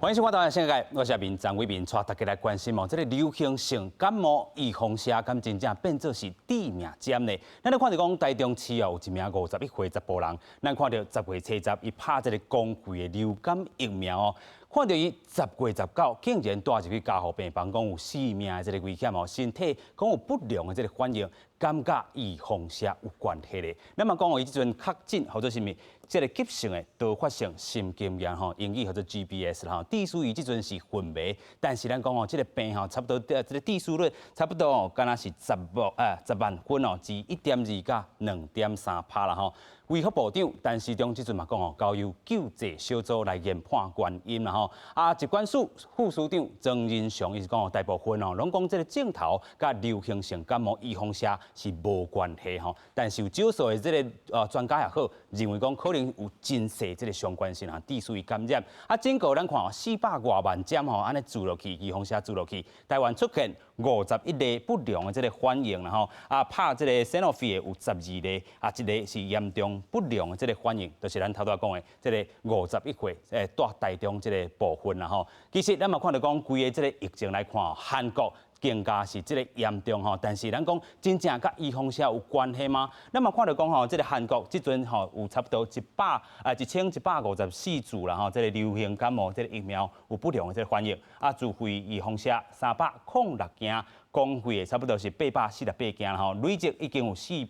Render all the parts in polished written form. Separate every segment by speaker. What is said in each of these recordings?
Speaker 1: 歡迎收看《台灣新世界》，我是阿明張偉民，帶大家來關心哦，這個流行性感冒預防射敢真正變做是致命針呢？咱咧看著講台中市哦，有一名51歲查埔人，咱看著10月70伊拍這個公費的流感疫苗哦，看著伊10月19竟然帶入去加護病房，講有性命的這個危險哦，身體講有不良的這個反應，敢佮預防射有關係咧？咱嘛講哦，伊這陣確診號做啥物？這個急性的多發性心肌炎吼，英語號做 GBS 吼，致死伊這陣是昏迷，但是咱講哦，這個病吼，差不多這個致死率差不多哦，敢若是十萬啊十萬分哦，之1.2到2.3趴啦吼。衛福部長陳時中這陣嘛講哦，交由救濟小組來研判原因啦吼。啊，疾管署副署長莊人祥伊是講哦，大部分哦，攏講這個症頭佮流行性感冒預防射是無關係吼，但是有少數的這個專家也好，認為講可能有真細這個相關性啊，致死伊感染。啊，整個咱看哦，400外萬針吼，按呢注落去，預防射注落去，台灣出現51例不良的這個反應啦吼，啊，拍這個 Sanofi 的有12例，啊，一例是嚴重不良的這個反應，就是咱頭拄仔講的這個51歲蹛台中這個部分啦吼。其實咱嘛看著講，規个這個疫情來看，韓國更加是這個嚴重吼，但是咱講真正佮預防射有關係嗎？咱嘛看著講吼，這個韓國這陣吼有差不多一百啊1154注啦吼，這個流行感冒這個疫苗有不良的這個反應，啊，自費預防射306件，公費的差不多是848件吼，累計已經有48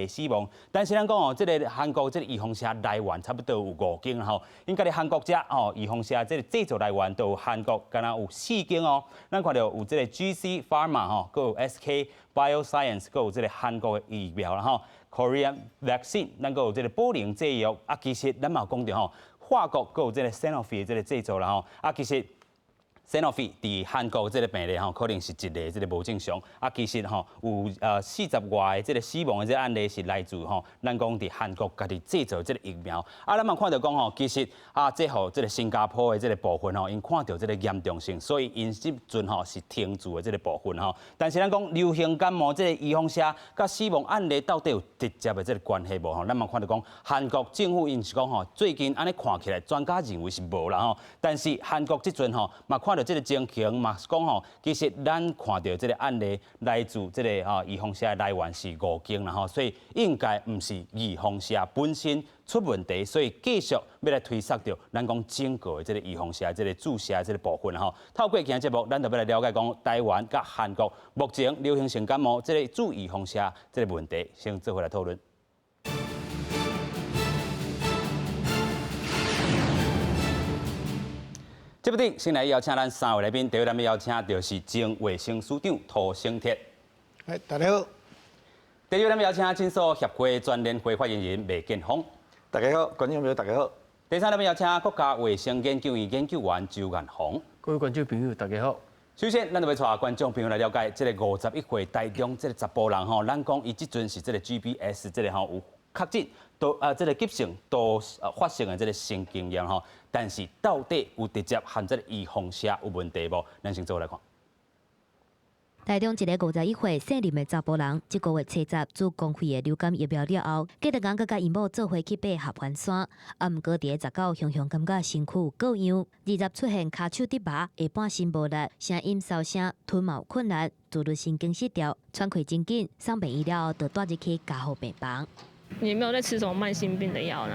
Speaker 1: 個死亡。但是咱講哦，這個韓國這個預防射來源差不多有五間吼，應該佇韓國遮吼預防射這個製造來源都有韓國，敢若有四間哦。咱看著有這個 GC Pharma 吼，閣有 SK Bioscience，閣有這個韓國的疫苗啦吼，Korean Vaccine，咱閣有這個寶靈製藥。啊，其實咱嘛有講著吼，法國閣有這個 Sanofi 的這個製造啦吼，啊，其實 Sanofi 佇韓國這個病例吼，可能是一例這個無正常。啊，其實吼有40外個這個死亡的這個案例是來自吼，咱講佇韓國家己製造這個疫苗。啊，咱嘛看著講吼，其實啊，這予這個新加坡的這個部分吼，𪜶看著這個嚴重性，所以𪜶這陣吼是停注的這個部分吼。但是咱講流行感冒這個預防射佮死亡案例到底有直接的這個關係無吼？咱嘛看著講，韓國政府𪜶是講吼，最近按呢看起來，專家認為是無啦吼。但是韓國這陣吼嘛看著這個情形嘛是講吼，其實咱看著這個案例來自這個吼預防射的來源是五間啦吼，所以應該毋是預防射本身出問題，所以繼續欲來推捒著咱講整個的這個預防射這個注射這個部分吼。透過今日節目，咱就欲來了解講台灣佮韓國目前流行性感冒這個注預防射這個問題，先做伙來討論。節目頂先來邀請咱三位來賓，第一位咱欲邀請就是前衛生署長塗醒哲。
Speaker 2: 哎，大家好。
Speaker 1: 第二位咱欲邀請診所協會全聯會發言人麥建峰。
Speaker 3: 大家好，觀眾朋友大家好。
Speaker 1: 第三，咱欲邀請國家衛生研究院研究員周彥宏。
Speaker 4: 各位觀眾朋友，大家好。
Speaker 1: 首先，咱就欲帶觀眾朋友來了解這個51歲台中這個查埔人吼，咱講伊這陣是這個 GBS 這個吼有確診多啊，這個急性多發性的這個心肌炎吼，但是到底有直接和這個預防射有問題無？咱先做伙來看。
Speaker 5: 台中一个51歲姓林的查埔人，這個月初十注公費的流感疫苗了後，隔逐工閣佮𪜶某做伙去爬合歡山，啊，毋過佇咧19雄雄感覺身軀有過恙，20出現跤手佇麻，下半身無力，聲音沙聲，吞嘛有困難，自律神經失調，喘氣真緊，送病院了後，就帶入去加護病房。
Speaker 6: 也沒有在吃什麼慢性病的藥，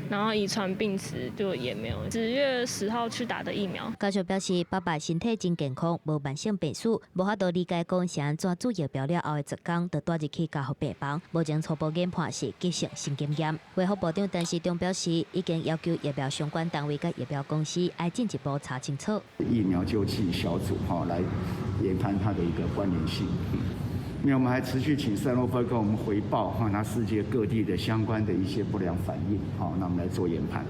Speaker 6: 然後遺傳病史就也沒有。10月10號去打的疫苗。
Speaker 5: 家屬表示，爸爸身體真健康，無慢性病史，無法度理解講是按怎注疫苗了後的10天就帶入去加護病房，目前初步研判是急性心肌炎。衛福部長陳時中表示，已經要求疫苗相關單位佮疫苗公司愛進一步查清楚。
Speaker 7: 疫苗救濟小組哈來研判它的一個關聯性。那我們還持續請賽諾菲跟我們回報哈，那世界各地的相關的一些不良反應，好，那我們來做研判。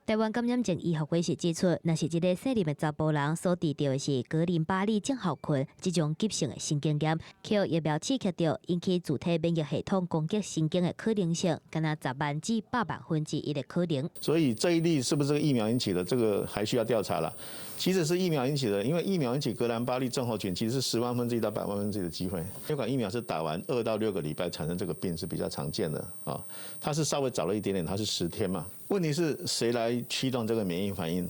Speaker 5: 台灣感染症醫學會是指出，若是這个姓林的查埔人所得著的是格林巴利症候群這種急性的神經炎，予疫苗刺激著，引起自體免疫系統攻擊神經的可能性，敢若10萬至百萬分之一的可能。
Speaker 8: 所以這一例是不是這個疫苗引起的？這個還需要調查了。其實是疫苗引起的，因為疫苗引起格蘭巴利症候群，其實是10萬分之一到百萬分之一的機會。流感疫苗是打完2到6個禮拜產生這個病是比較常見的啊，它是稍微早了一點點，它是10天嘛。問題是誰來驅動這個免疫反應？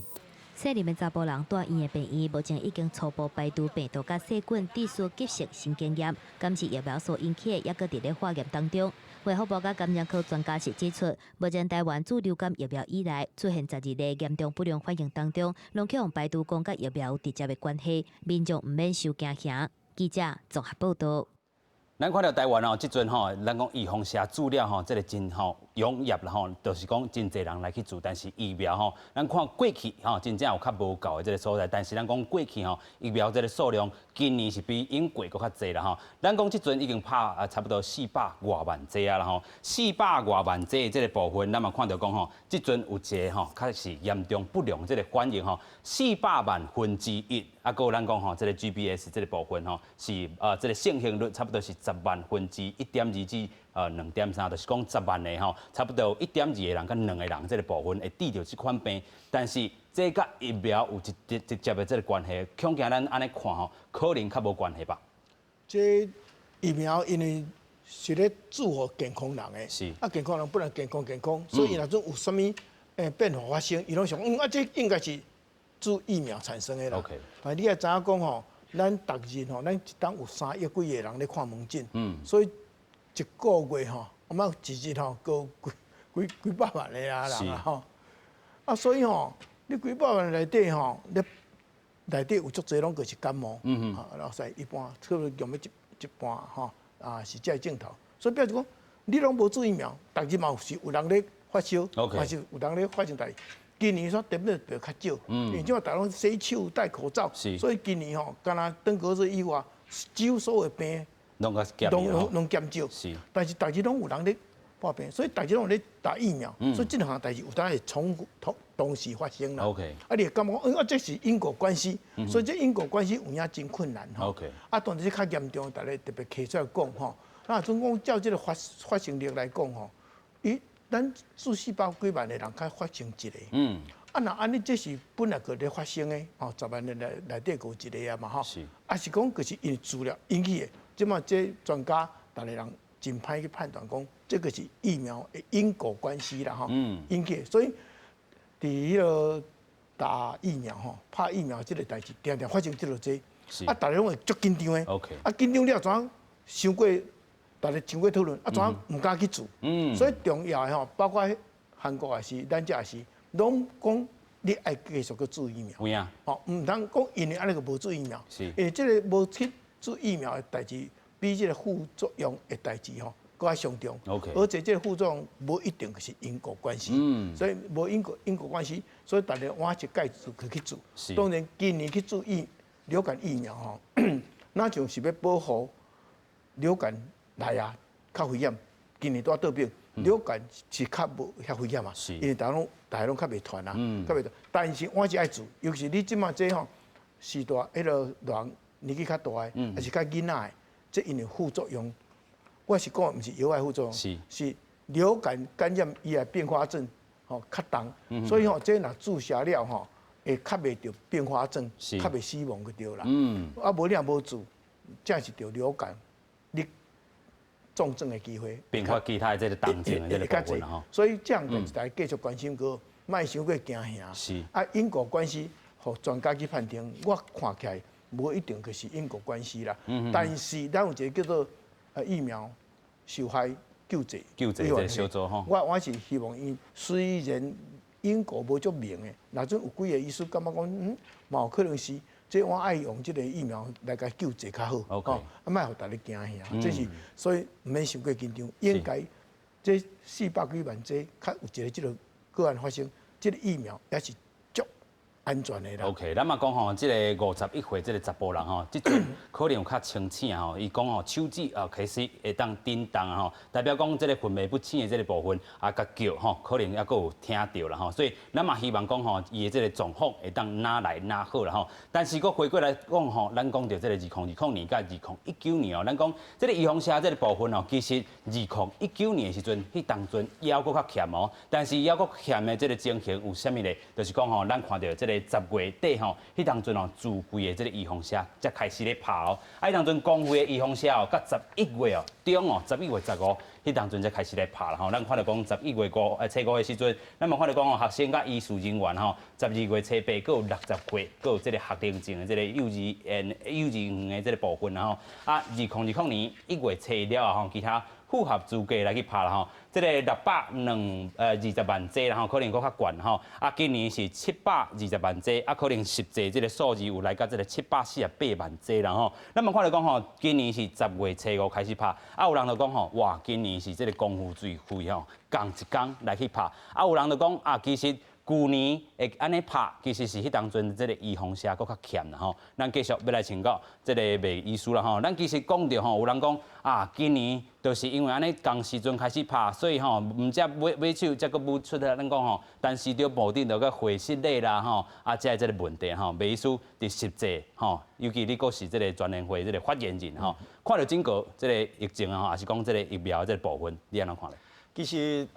Speaker 5: 姓林的查埔人蹛院的病院，目前已經初步排除病毒佮細菌致使急性神經炎，敢是疫苗所引起的，猶閣佇咧化驗當中。衛福部佮感染科專家是指出，目前台灣注流感疫苗以來出現12例嚴重不良反應當中，攏去予排除講佮疫苗有直接的關係，民眾毋免傷驚嚇。記者綜合報道。
Speaker 1: 咱看著台灣哦，這陣吼，咱講預防射注了吼，這個真吼踴躍啦吼，就是講真濟人來去注，但是疫苗吼，咱看過去吼，真正有較無夠的這個所在，但是咱講過去吼，疫苗這個數量今年是比往過閣較濟啦吼。咱講這陣已經拍啊差不多四百外萬劑啊啦吼，四百外萬劑的這個部分，咱嘛看著講吼，這陣有一個吼，確實嚴重不良這個反應吼，四百萬分之一。啊，閣有咱講吼，這個 GBS 這個部分吼，是這個盛行率差不多是10萬分之1.2至2.3，就是講10萬個吼，差不多1.2個人佮2個人這個部分會得著這款病。但是這佮疫苗有直直直接的這個關係，恐驚咱按呢看吼，可能較無關係吧？
Speaker 2: 這疫苗因為是咧注予健康人的，啊健康人本來健康健康，所以若陣有啥物變化發生，伊攏想，啊這應該是注疫苗產生的啦。 但你愛知影講吼，咱逐日吼，咱一冬有3億幾個人咧看門診，所以一個月吼，我們一日吼，閣幾幾幾百萬個啊人啊吼，啊所以吼，你幾百萬內底吼，你內底有足濟攏閣是感冒，然後說一半，差不多用欲一一半吼，啊是這个症頭，所以表示講，你攏無注疫苗，逐日嘛是有人咧發燒，嘛是有人咧發生代誌。今年煞特別特別較少，因為這擺逐家攏洗手、戴口罩，所以今年吼，敢若登革熱以外，幾乎所有病
Speaker 1: 攏
Speaker 2: 攏攏減少。但是逐日攏有人咧破病，所以逐日攏有咧打疫苗，所以這兩項代誌有當會重複同同時發生啦。 啊，你會感覺講，啊，這是因果關係，所以這因果關係有影真困難吼。 啊，當然這較嚴重，逐家特別提出來講吼。那總講照這個發發生率來講吼，伊。咱注四百幾萬个人，較發生一個。啊，若按呢，這是本來就咧發生的，吼，10萬人內內底閣有一個啊嘛，吼。啊是講，就是因為注了引起的。這馬這專家逐个人真歹去判斷講，這個是疫苗的因果關係啦，吼。引起的，所以佇彼個打疫苗吼，拍疫苗這個代誌，定定發生這落濟。啊，逐家攏會足緊張的。 啊，緊張了怎傷過？逐家傷過討論，啊，怎毋敢去注？所以重要的吼，包括韓國也是，咱遮也是，攏講你愛繼續閣注疫苗。
Speaker 1: 有影。
Speaker 2: 吼，毋通講因為按呢就無注疫苗。因為這個無去注疫苗的代誌，比這個副作用的代誌吼，閣較傷重。 而且這個副作用無一定是因果關係。所以無因果因果關係，所以逐家換一概就去注。當然，今年去注疫流感疫苗吼，若像是欲保護流感。來啊，較危險。今年拄倒變，流感是較無遐危險啊，因為逐家攏逐家攏較袂傳啊，較袂傳。但是我是愛注，尤其是你這馬這吼時代，彼個人年紀較大的，抑是較囡仔的，這因為副作用，我是講毋是藥的副作用，是流感感染伊的併發症吼較重，所以吼這若注射了吼，會較袂著併發症，較袂死亡就對啦。啊，無你若無注，真是著流感，你。重症的機會，
Speaker 1: 併發其他的這個重症的這個部分吼。
Speaker 2: 所以這樣就是大家繼續關心閣，莫傷過驚嚇。啊，因果關係，予專家去判定，我看起來無一定就是因果關係啦。但是咱有一個叫做疫苗受害救濟
Speaker 1: 救濟這個小組吼。
Speaker 2: 我我是希望伊雖然因果無足明的，若陣有幾個醫師感覺講，嘛有可能是。這我愛用這個疫苗來共救濟較好，
Speaker 1: 吼，
Speaker 2: 啊，莫予逐家驚嚇，這是所以毋免傷過緊張，應該這四百幾萬劑，較有一個這個個案發生，這個疫苗也是足安全的啦。
Speaker 1: OK，咱嘛講吼，這個51歲這個查埔人吼，這陣可能有較清醒吼，伊講吼手指啊開始會當震動吼，代表講這個昏迷不醒的這個部分啊，共叫吼，可能猶閣有聽著啦吼，所以咱嘛希望講吼，伊的這個狀況會當愈來愈好啦吼。但是閣回過來講吼，咱講著這個2020年佮2019年哦，咱講這個預防射這個部分哦，其實2019年的時陣，彼當陣猶閣較欠哦，但是猶閣欠的這個情形有啥物咧？就是講吼，咱看著這個。10月底吼，彼當陣哦，自費的這个預防射才開始咧拍哦。啊，彼當陣公費的預防射哦，到11月哦中哦，11月15，彼當陣才開始咧拍啦吼。咱看著講11月5，初五的時陣，咱嘛看著講哦，學生佮醫事人員吼，12月初八閣有60歲，閣有這个學齡前的這个幼稚園的這个部分啦吼。啊，2020年1月初了後吼，其他符合資格來去拍啦吼。這个620萬劑啦吼，可能閣較懸吼。啊，今年是720萬劑，啊，可能實際這个數字有來到這个748萬劑啦吼。咱嘛看著講吼，今年是10月初五開始拍，啊，有人就講吼，哇，今年是這个公費自費吼，仝一工來去拍。啊，有人就講啊，其實舊年會按呢拍，其實是彼當陣這个預防射閣較欠啦吼。咱繼續欲來請教這个麥醫師啦吼。咱其實講著吼，有人講啊，今年就是因為按呢仝時陣開始拍，所以吼毋才尾尾手才閣舞出來。咱講吼，但是著無頂著個會失禮啦吼，啊，才會這个問題吼。麥醫師佇實際吼，尤其你閣是這个全聯會這个發言人吼，看著整個這个疫情啊，抑是講這个疫苗這个部分，你按怎看咧？
Speaker 3: 其實，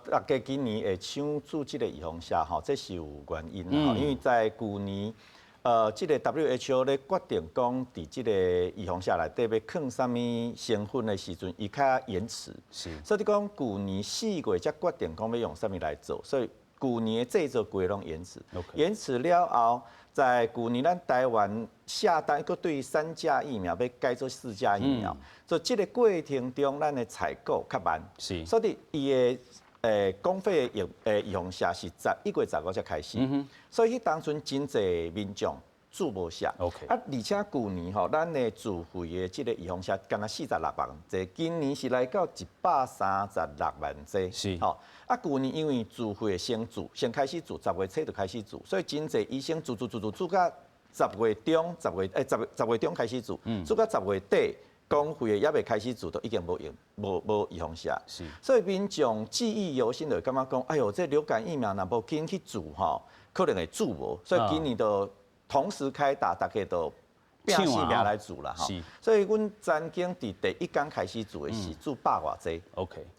Speaker 3: 大家今年會搶注這个預防射吼，這是有原因吼，因為在舊年，這个 WHO 咧決定講，佇這个預防射內底欲放啥物成分的時陣，伊較延遲。所以你講舊年4月才決定講欲用啥物來做，所以舊年的製作規攏延遲。延遲了後，在舊年咱台灣下單，閣對三價疫苗欲改做四價疫苗，所以這个過程中，咱的採購較慢。所以伊的公費的預防射是11月15才開始。所以彼當陣真濟民眾注無射。 啊，而且舊年吼，咱的自費的這个預防射敢若46萬劑，今年是來到136萬劑。吼，啊，舊年因為自費的先注，先開始注，10月初就開始注，所以真濟醫生注注注注注到10月中，十月欸十十月中開始注，注到10月底，公費的猶未開始注，都已經無用，無預防射。所以民眾記憶猶新，就會感覺講，哎喲，這流感疫苗若無緊去注吼，可能會注無，所以今年就同時開打，大家都拼性命來注啦吼。所以阮曾經佇第一工開始注的是注百外劑。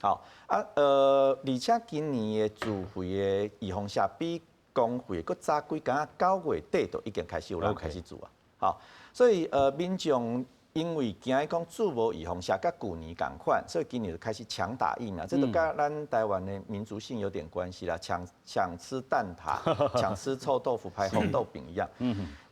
Speaker 3: 好啊，而且今年的自費的預防射比公費閣早幾工，9月底就已經開始有人開始注啊。好，所以民眾因為驚講注無預防射，佮舊年仝款，所以今年就開始搶打疫苗。這都佮咱台灣的民族性有點關係啦，搶吃蛋撻、搶吃臭豆腐、排紅豆餅一樣。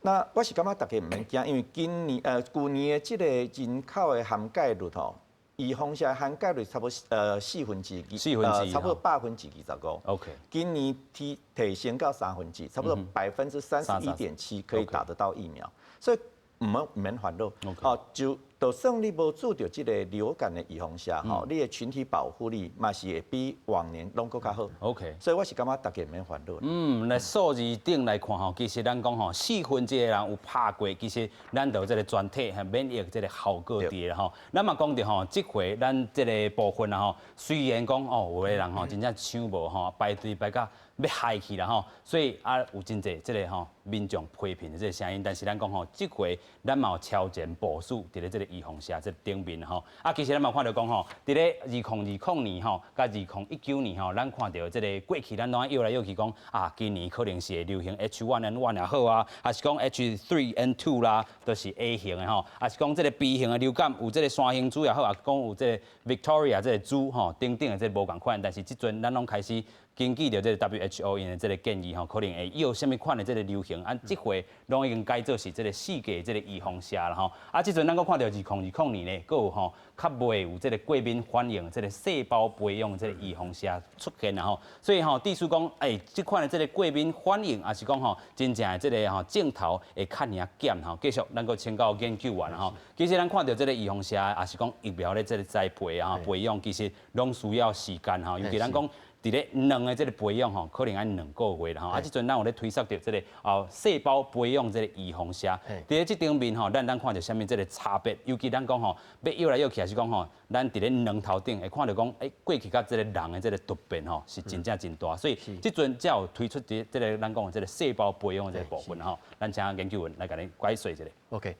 Speaker 3: 那我是感覺大家毋免驚，因為今年舊年的這个人口的涵蓋率吼，預防射涵蓋率差不多四分之二，
Speaker 1: 四分之
Speaker 3: 差不多25%。 今年提升到三分之，差不多31.7%可以打得到疫苗，所以毋免煩惱。哦，就算你無注著這个流感的預防射，吼，你的群體保護力嘛是會比往年攏閣較好。 所以我是感覺大家毋免煩惱。
Speaker 1: 嗯，來數字頂來看吼，其實咱講吼，四分之一的人有拍過，其實咱就這个全體免疫這个效果佇咧吼。咱嘛講著吼，這回咱這个部分啊吼，雖然講哦，有的人吼真正搶無吼，排隊排甲欲害去啦吼，所以啊有真濟這个吼民眾批評的這个聲音，但是咱講吼，這回咱嘛有超前部署佇咧這個預防射這個頂面吼。啊，其實咱嘛看著講吼，佇咧2020年吼，佮2019年吼，咱看著這个過去咱攏愛搖來搖去講啊，今年可能是會流行 H1N1 也好啊，抑是講 H3N2 啦，都是 A 型的吼，抑是講這个 B 型的流感有這个山形株也好，抑講有這个 Victoria 這个株吼等等的這个無仝款，但是這陣咱攏開始根據著這个 WHO 𪜶的這个建議吼，可能會有啥物款的這个流行，啊，這回攏已經改做是這个四價這个預防射啦吼。啊，這陣咱閣看著2020年呢，閣有吼較袂有這个過敏反應，這个細胞培養這个預防射出現啦吼。所以吼，意思講，欸，這款的這个過敏反應，抑是講吼，真正的這个吼症頭會較爾減吼。繼續，咱閣請教研究員吼。其實咱看著這个預防射，抑是講疫苗咧這个栽培啊、培養，其實攏需要時間吼。尤其咱講佇咧卵的這个培養吼，可能愛2個月啦吼。啊，這陣咱有咧推捒著這个哦細胞培養這个預防射，佇咧這頂面吼，咱看著啥物這个差別？尤其咱講吼，欲搖來搖去，抑是講吼，咱佇咧卵頭頂會看著講，欸，過去佮這个人的這个突變吼，是真正真大。所以這陣才有推出這這个咱講的這个細胞培養的這个部分吼。咱請研究員來共你解說一下。
Speaker 4: OK，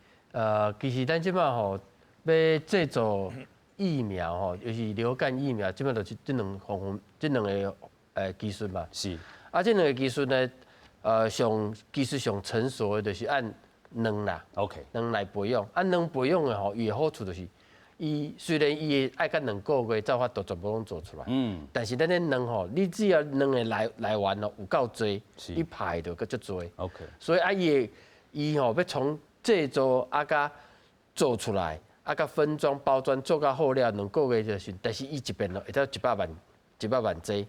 Speaker 4: 其實咱這擺吼欲製造疫苗吼，尤其流感疫苗，這擺就是這兩方這兩个技術嘛。啊，這兩个技術呢，上技術上成熟的就是按卵啦 卵來培養，啊卵培養的吼，伊的好處就是，伊雖然伊會愛佮2個月才有法度全部攏做出來，但是咱這卵吼，你只要卵的來源哦有夠濟，你排就閣足濟。 所以啊，伊會伊吼欲從製作啊，佮做出來，啊，佮分裝包裝做較好了，兩個月就是，但是伊一遍咯會得100萬、100萬劑，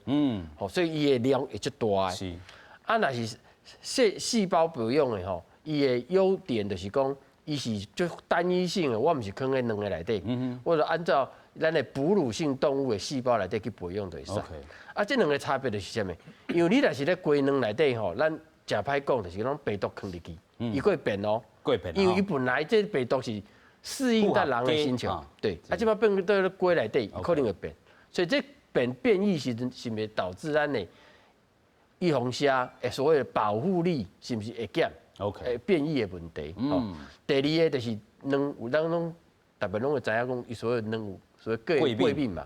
Speaker 4: 吼，所以伊的量會足大的。啊，若是細細胞培養的吼，伊的優點就是講，伊是足單一性的，我毋是囥佇卵的內底，我就按照咱的哺乳性動物的細胞內底去培養就會使。 啊，這兩個差別就是啥物？因為你若是咧雞卵內底吼，咱誠歹講，就是講病毒囥入去，伊會變哦，
Speaker 1: 會變，
Speaker 4: 因為伊本來這病毒是適應在人的身上，對，啊，這擺變到咧雞內底，可能會變，所以這變異時陣是毋是導致咱的預防射的所謂的保護力是毋是會減？ 會變異的問題。第二個就是卵，有咱攏特別攏會知影講，伊所謂卵有所謂過敏嘛。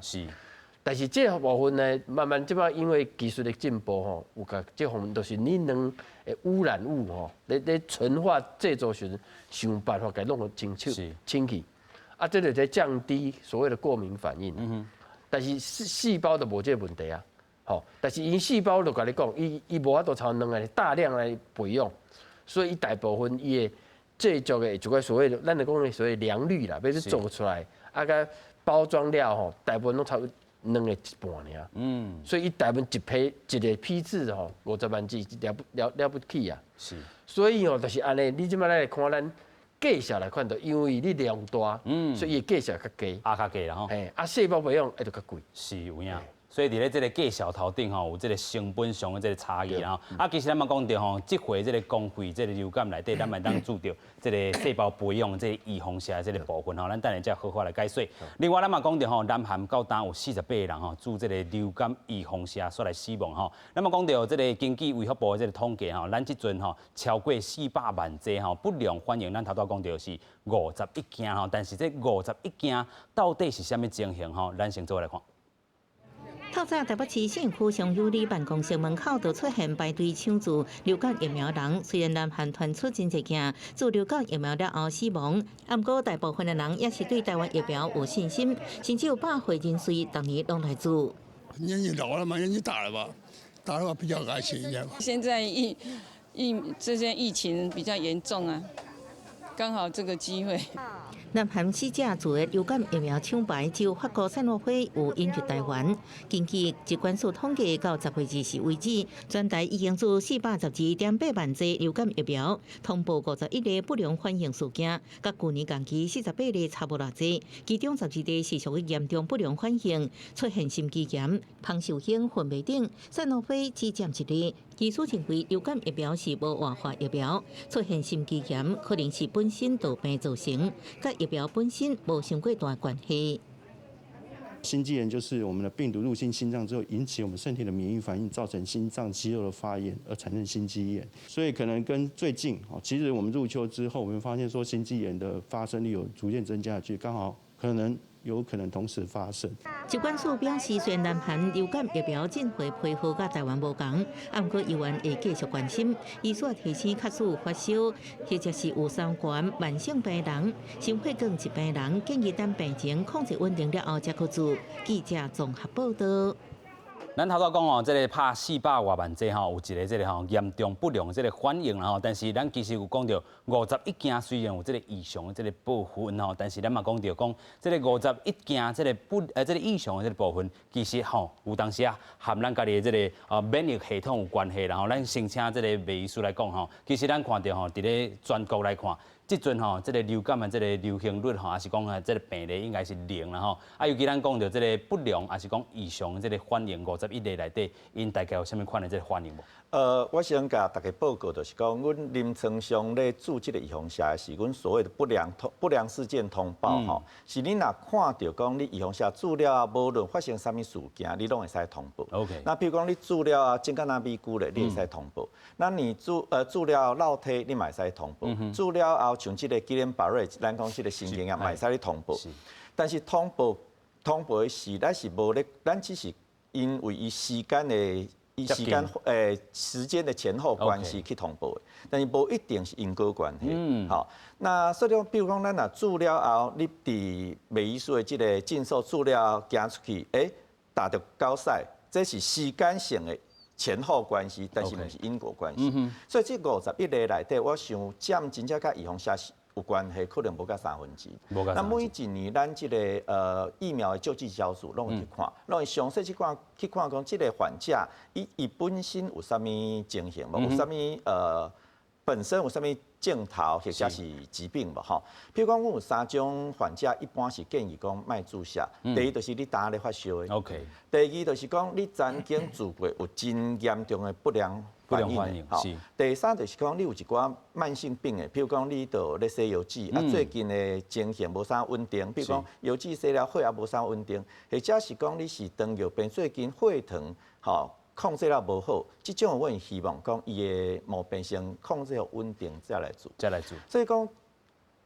Speaker 4: 但是這部分呢，慢慢這擺因為技術的進步吼，有共這方面就是你卵的污染物吼，咧純化製作時陣，想辦法共弄個清清清去，啊，這就在降低所謂的過敏反應。但是細細胞就無這個問題啊，吼，但是𪜶細胞就共你講，伊無法度像卵來大量來培養，所以伊大部分伊的製作的就個所謂的，咱就講的所謂良率啦，欲去做出來，啊，共包裝了吼，大部分攏差不多卵的一半爾。所以伊大部分一批一個批次吼，50萬劑了不了了不起啊。所以吼，就是按呢，你這擺來看咱價數來看到，因為你量大，所以伊價數較低。
Speaker 1: 啊，較低啦吼。
Speaker 4: 嘿，啊，細胞培養會就較貴。
Speaker 1: 是有影。所以佇咧這個價數頭頂吼，有這個成本上的這個差異啦。啊，其實咱嘛講著吼，這回這個公費這個流感內底，咱嘛當注著這個細胞培養這個預防射這個部分吼，咱等下才好好來解說。另外，咱嘛講著吼，南韓到今有48個人吼，注這個流感預防射煞來死亡吼。咱嘛講著這個根據衛福部的這個統計吼，咱這陣吼超過400萬劑吼不良反應，咱頭拄講著是51件吼，但是這51件到底是啥物情形吼？咱先做伙來看。
Speaker 9: 透早台北市信義區松友里辦公室門口就出現排隊搶注流感疫苗人，雖然南韓傳出真濟件注流感疫苗了後死亡，毋過大部分的人也是對台灣疫苗有信心，甚至有百歲人士逐年攏來注。
Speaker 10: 年紀老了嘛，年紀大了吧，大的話比較安心一點。
Speaker 11: 現在疫這些疫情比較嚴重啊，剛好這個機會。
Speaker 9: 南韓死者注的流感疫苗廠牌只有法國賽諾菲有引入台灣。根據疾管署統計，到10月20日為止，全台已經注412.8萬劑流感疫苗，通報51例不良反應事件，佮舊年同期48例差無偌濟。其中12例是屬於嚴重不良反應，出現心肌炎、芳受興、昏迷等。賽諾菲只佔一例。醫師認為流感疫苗是無活化疫苗，出現心肌炎可能是本身就病造成，佮疫苗本身無傷過大關係。
Speaker 12: 心肌炎就是我們的病毒入侵心臟之後，引起我們身體的免疫反應，造成心臟肌肉的發炎而產生心肌炎。所以可能跟最近，其實我們入秋之後，我們發現說心肌炎的發生率有逐漸增加，就剛好可能有可能同時發生。
Speaker 9: 疾管署表示，雖然南韓流感疫苗進貨批號佮台灣無仝，毋過猶原會繼續關心。醫師提醒，假使有發燒或者是有相關慢性病人、心血管疾病人，建議等病情控制穩定了後才去注。記者綜合報道。
Speaker 1: 咱頭拄講哦，這個拍400外萬劑吼，有一個這個吼嚴重不良這個反應啦吼。但是咱其實有講著51件，雖然有這個異常的這個部分吼，但是咱嘛講著講這個五十一件這個不這個異常的這個部分，其實吼有當時啊和咱家己的這個免疫系統有關係。然後咱先請這個麥醫師來講吼，其實咱看著吼，佇咧全國來看，這陣吼，這個流感的這個流行率吼，抑是講啊，這個病例應該是零啦吼。啊，尤其咱講著這個不良，抑是講異常的這個反應，51例內底，𪜶大概有啥物款的這個反應無？
Speaker 3: 我先共大家報告，就是講，阮臨床上咧注這個預防射的是阮所謂的不良事件通報吼，是你若看著講你預防射注了後，無論發生啥物事件，你攏會使通報。 那比如講你注了後，腫甲若米龜咧，你會使通報。那你注了後落體，你嘛會使通報。注了後像這個吉連巴瑞，咱講這個神經炎，嘛會使你通報。但是通報的時，咱是無咧，咱只是因為伊時間的。伊時間時間的前後關係去通報的，但是無一定是因果關係。吼，那所以講，比如講，咱若注了後，你佇麥醫師的這個診所注了後行出去，踏著狗屎，這是時間性的前後關係，但是毋是因果關係。所以這51個內底，我想佔真正佮預防射有關係，可能無到三分之一。那每一年咱這個疫苗的救濟小組攏會去看，攏會詳細去看去看講這個患者伊本身有啥物情形無？有啥物本身有啥物症頭或者是疾病無？吼，譬如講，阮有三種患者，一般是建議講莫注射。第一就是你焦咧發燒的。 第二就是講你曾經注過有真嚴重的不良反應。第三就是講你有一寡慢性病的，譬如講你都咧洗藥劑，啊最近的情形無啥穩定，譬如講藥劑洗了血壓無啥穩定，或者是講你是糖尿病，最近血糖吼控制了無好，這種阮希望講伊的毛病先控制好穩定再來注。
Speaker 1: 再來注。
Speaker 3: 所以講，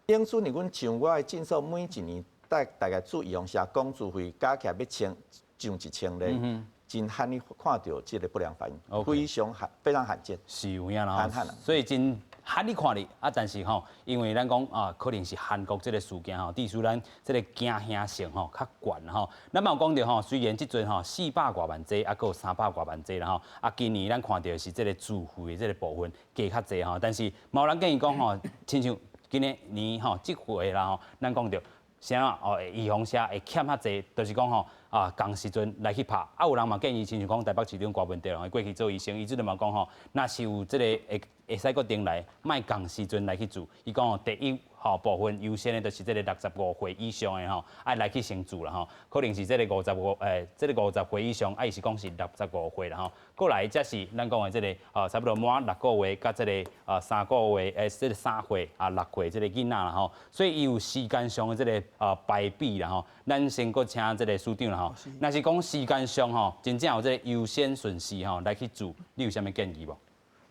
Speaker 3: 因此呢，阮像我的診所每一年大概注預防射講注費加起來欲千上1000个，真罕你看著這個不良反應，非常罕，非常罕見。
Speaker 1: 是有影啦，所以真罕你看哩啊，但是吼，因為咱講啊，可能是韓國這個事件吼，致使咱這個驚嚇性吼較懸吼。咱嘛有講著吼，雖然這陣吼400外萬劑，啊，閣有300外萬劑啦吼，啊，今年咱看著是這個自費的這個部分加較濟吼，但是嘛有人建議講吼，親像今年年吼這回啦吼，咱講著。啥哦？預防射會欠較濟，就是講吼啊，仝時陣來去拍。啊，有人嘛建議，親像講台北市長柯文哲，過去做醫生，伊這陣嘛講吼，若是有這個會會使閣轉來，莫仝時陣來去注。伊講吼，第一吼部分優先的，就是這個65歲以上的吼，愛來去先注啦吼。可能是這個五十五誒，這個50歲以上，啊，伊是講是65歲啦吼。過來才是咱講的這個啊，差不多滿6個月佮這個啊3個月誒，這個3歲啊6歲這個囡仔啦吼。所以伊有時間上的這個啊排比啦吼。咱先閣請這個署長啦吼。若是講時間上吼，真正有這個優先順序吼來去注，你有啥物建議無？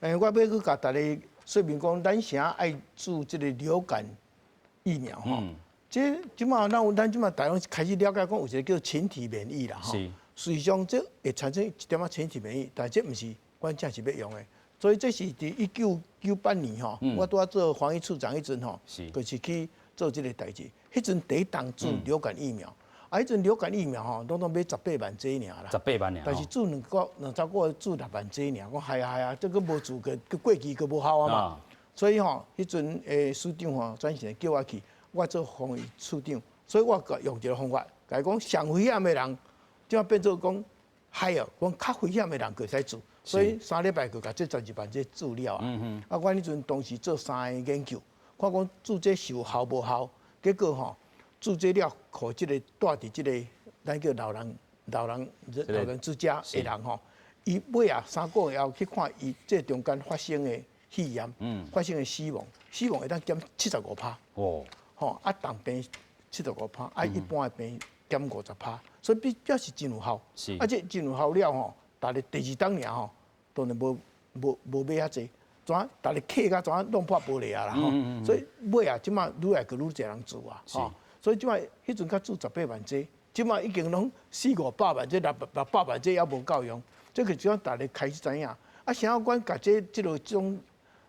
Speaker 2: 我欲閣共大家說明講，咱啥愛注這個流感疫苗吼。這這馬咱這馬大眾開始了解講，有一個叫群體免疫啦吼。實際上這會產生一點仔群體免疫，但這毋是阮正是欲用的。所以這是佇1998年吼，我拄仔做防疫處長彼陣吼，就是去做這個代誌。彼陣第一冬注流感疫苗，啊，彼陣流感疫苗吼，攏總買十八萬劑爾啦。
Speaker 1: 十八萬爾。
Speaker 2: 但是注兩三個月注6萬劑爾，講係啊係啊，這閣無注過，閣過期閣無效啊嘛。所以吼，彼陣的署長吼專程叫我去，我做防疫處長，所以我用一個方法，共伊講上危險的人，這馬變做講還哦，講較危險的人閣會使注，所以3禮拜就共這12萬劑注了啊。啊，阮彼陣當時做三個研究，看講注這是有效無效，結果吼注這了，予這個蹛佇這個咱叫老人、老人、老人之家的人吼，伊尾仔3個月後去看伊這中間發生的肺炎，發生的死亡，死亡會當減75%。哦，吼啊，重病75%，啊，一般的病減50%，所以比表示真有效。啊，這真有效了吼，逐日第二冬爾吼，當然無無無買遐濟，怎逐日客甲怎弄破玻璃啊啦吼，所以尾仔這馬愈來閣愈濟人注啊，吼，所以這馬彼陣較注18萬劑，這馬已經攏四五百萬劑、六百萬劑猶無夠用，這個只逐日開始知影。啊，啥阮共這這個種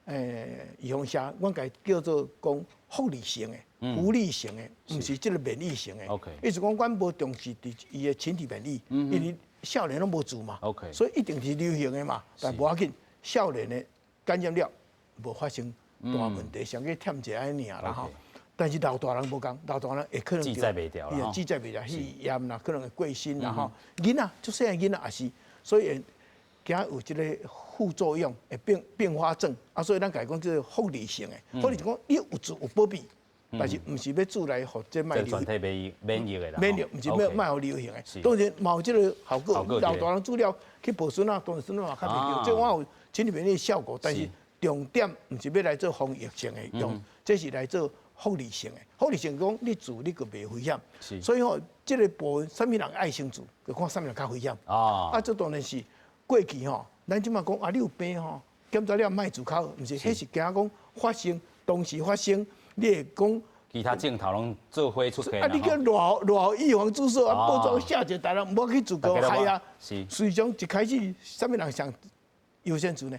Speaker 2: 預防射，阮共叫做講福利性的、福利性的，毋是這個免疫性的。意思講，阮無重視佇伊的群體免疫，因為少年攏無注嘛，所以一定是流行的嘛。但無要緊，少年的感染了無發生大問題，上過忝者按呢爾啦吼。但是老大人無仝，老大人會可能
Speaker 1: 記載袂牢啦，
Speaker 2: 記載袂牢，肺炎啦，可能會過身啦吼。囡仔，足細漢囡仔也是，所以驚有這個副作用，會併發症啊，所以咱共伊講這個福利性的，福利就講你有注有保庇，但是毋是欲注來予這莫流
Speaker 1: 全體免疫免疫的啦，
Speaker 2: 免疫毋是欲莫予流行的，當然嘛有這個效果，老大人注了去抱孫仔，當然孫仔嘛較袂著，這我有群體免疫效果，但是重點毋是欲來做防疫性的用，這是來做福利性的。福利性講你注你閣袂危險，所以吼這個部分啥物人愛先注，就看啥物人較危險。啊，這當然是過去吼，咱這馬講啊，你有病吼，檢查了莫注較好，毋是，彼是驚講發生，當時發生，你會講
Speaker 1: 其他症頭攏做伙出現。
Speaker 2: 啊，你叫偌偌預防注射啊，報紙寫者，大人毋好去注個害啊。實際上一開始，啥物人上優先注呢？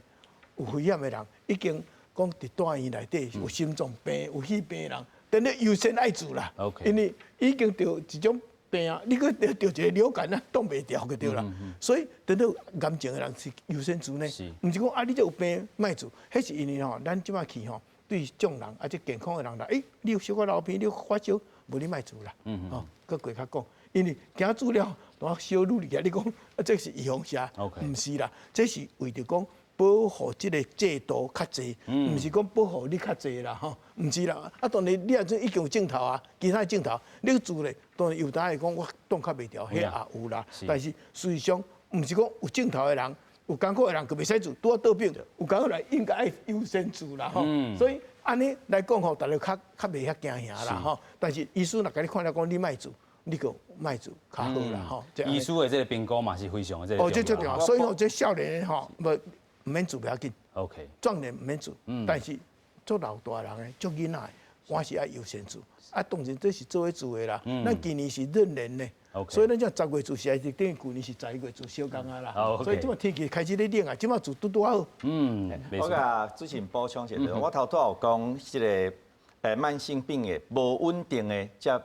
Speaker 2: 有危險的人已經講佇大醫院內底有心臟病、有血病的人，等咧優先愛注啦。因為已經著一種病啊，你閣著著一個流感啊，擋袂牢就對啦。所以等到癌症的人是優先注呢，毋是講啊，你這有病莫注，彼是因為吼，咱這擺去吼，對眾人啊，這健康的人來，欸，你有小可流鼻，你有發燒，無你莫注啦。吼，閣過較講，因為驚注了，當小女去，你講啊，這是預防射，毋是啦，這是為著講保護這個制度較濟，毋是講保護你較濟啦，吼，毋是啦。啊，當然你若陣已經有症頭啊，其他的症頭，你注咧，當然有當會講我擋較袂牢，彼也有啦。但是事實上，毋是講有症頭的人，有艱苦的人就袂使注，拄仔倒病，有艱苦的人應該愛優先注啦，吼。所以按呢來講吼，大家較較袂遐驚嚇啦，吼。但是醫師若共你看了講你莫注，你就莫注較好啦，吼。
Speaker 1: 醫師的這個評估嘛是非常的這個
Speaker 2: 哦，這最重要。所以吼，這少年的吼，無毋免注袂要緊。 壯年毋免注，但是做老大人的、做囡仔的，我是愛優先注。啊，當然這是做伙注的啦。咱今年是閏年呢，所以咱這10月注是等於舊年是11月注相仝啊啦。所以這擺天氣開始咧冷啊，這擺注拄拄好。
Speaker 3: 我共主持人補充一下，我頭拄有講這個慢性病的無穩定的，才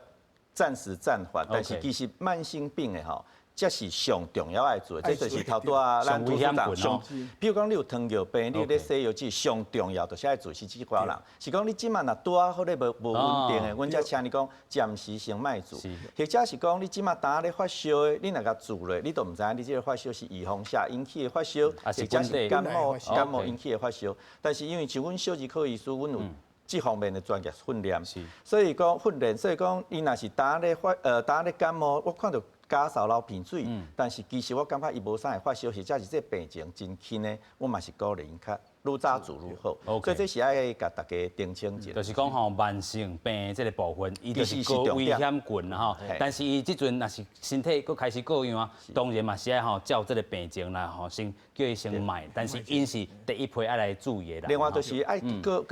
Speaker 3: 暫時暫緩，但是其實慢性病的吼，這是上重要愛做的，這就是頭拄仔咱主持人上，比如講你有糖尿病，你有咧洗藥劑，上重要就是愛注是這寡人。是講你這擺若拄仔好咧無無穩定的，阮才請你講暫時先莫注，或者是講你這擺當咧發燒的，你若共注咧，你都毋知影你這個發燒是預防射引起的發燒，或者是感冒感冒引起的發燒。但是因為像阮小兒科醫師，阮有這方面的專業訓練，所以講訓練，所以講伊若是當咧發當咧感冒，我看著咳嗽流鼻水，但是其實我感覺伊無啥會發燒，或者是這病情真輕的，我嘛是鼓勵𪜶較愈早注愈好。所以這是愛共大家澄清一下。
Speaker 1: 就是講吼，慢性病這個部分，伊就是高危險群啦吼。但是伊這陣若是身體閣開始過樣，當然嘛是愛吼照這個病情啦吼，先叫伊先莫。但是𪜶是第一批愛來注意的啦。
Speaker 3: 另外就是愛閣共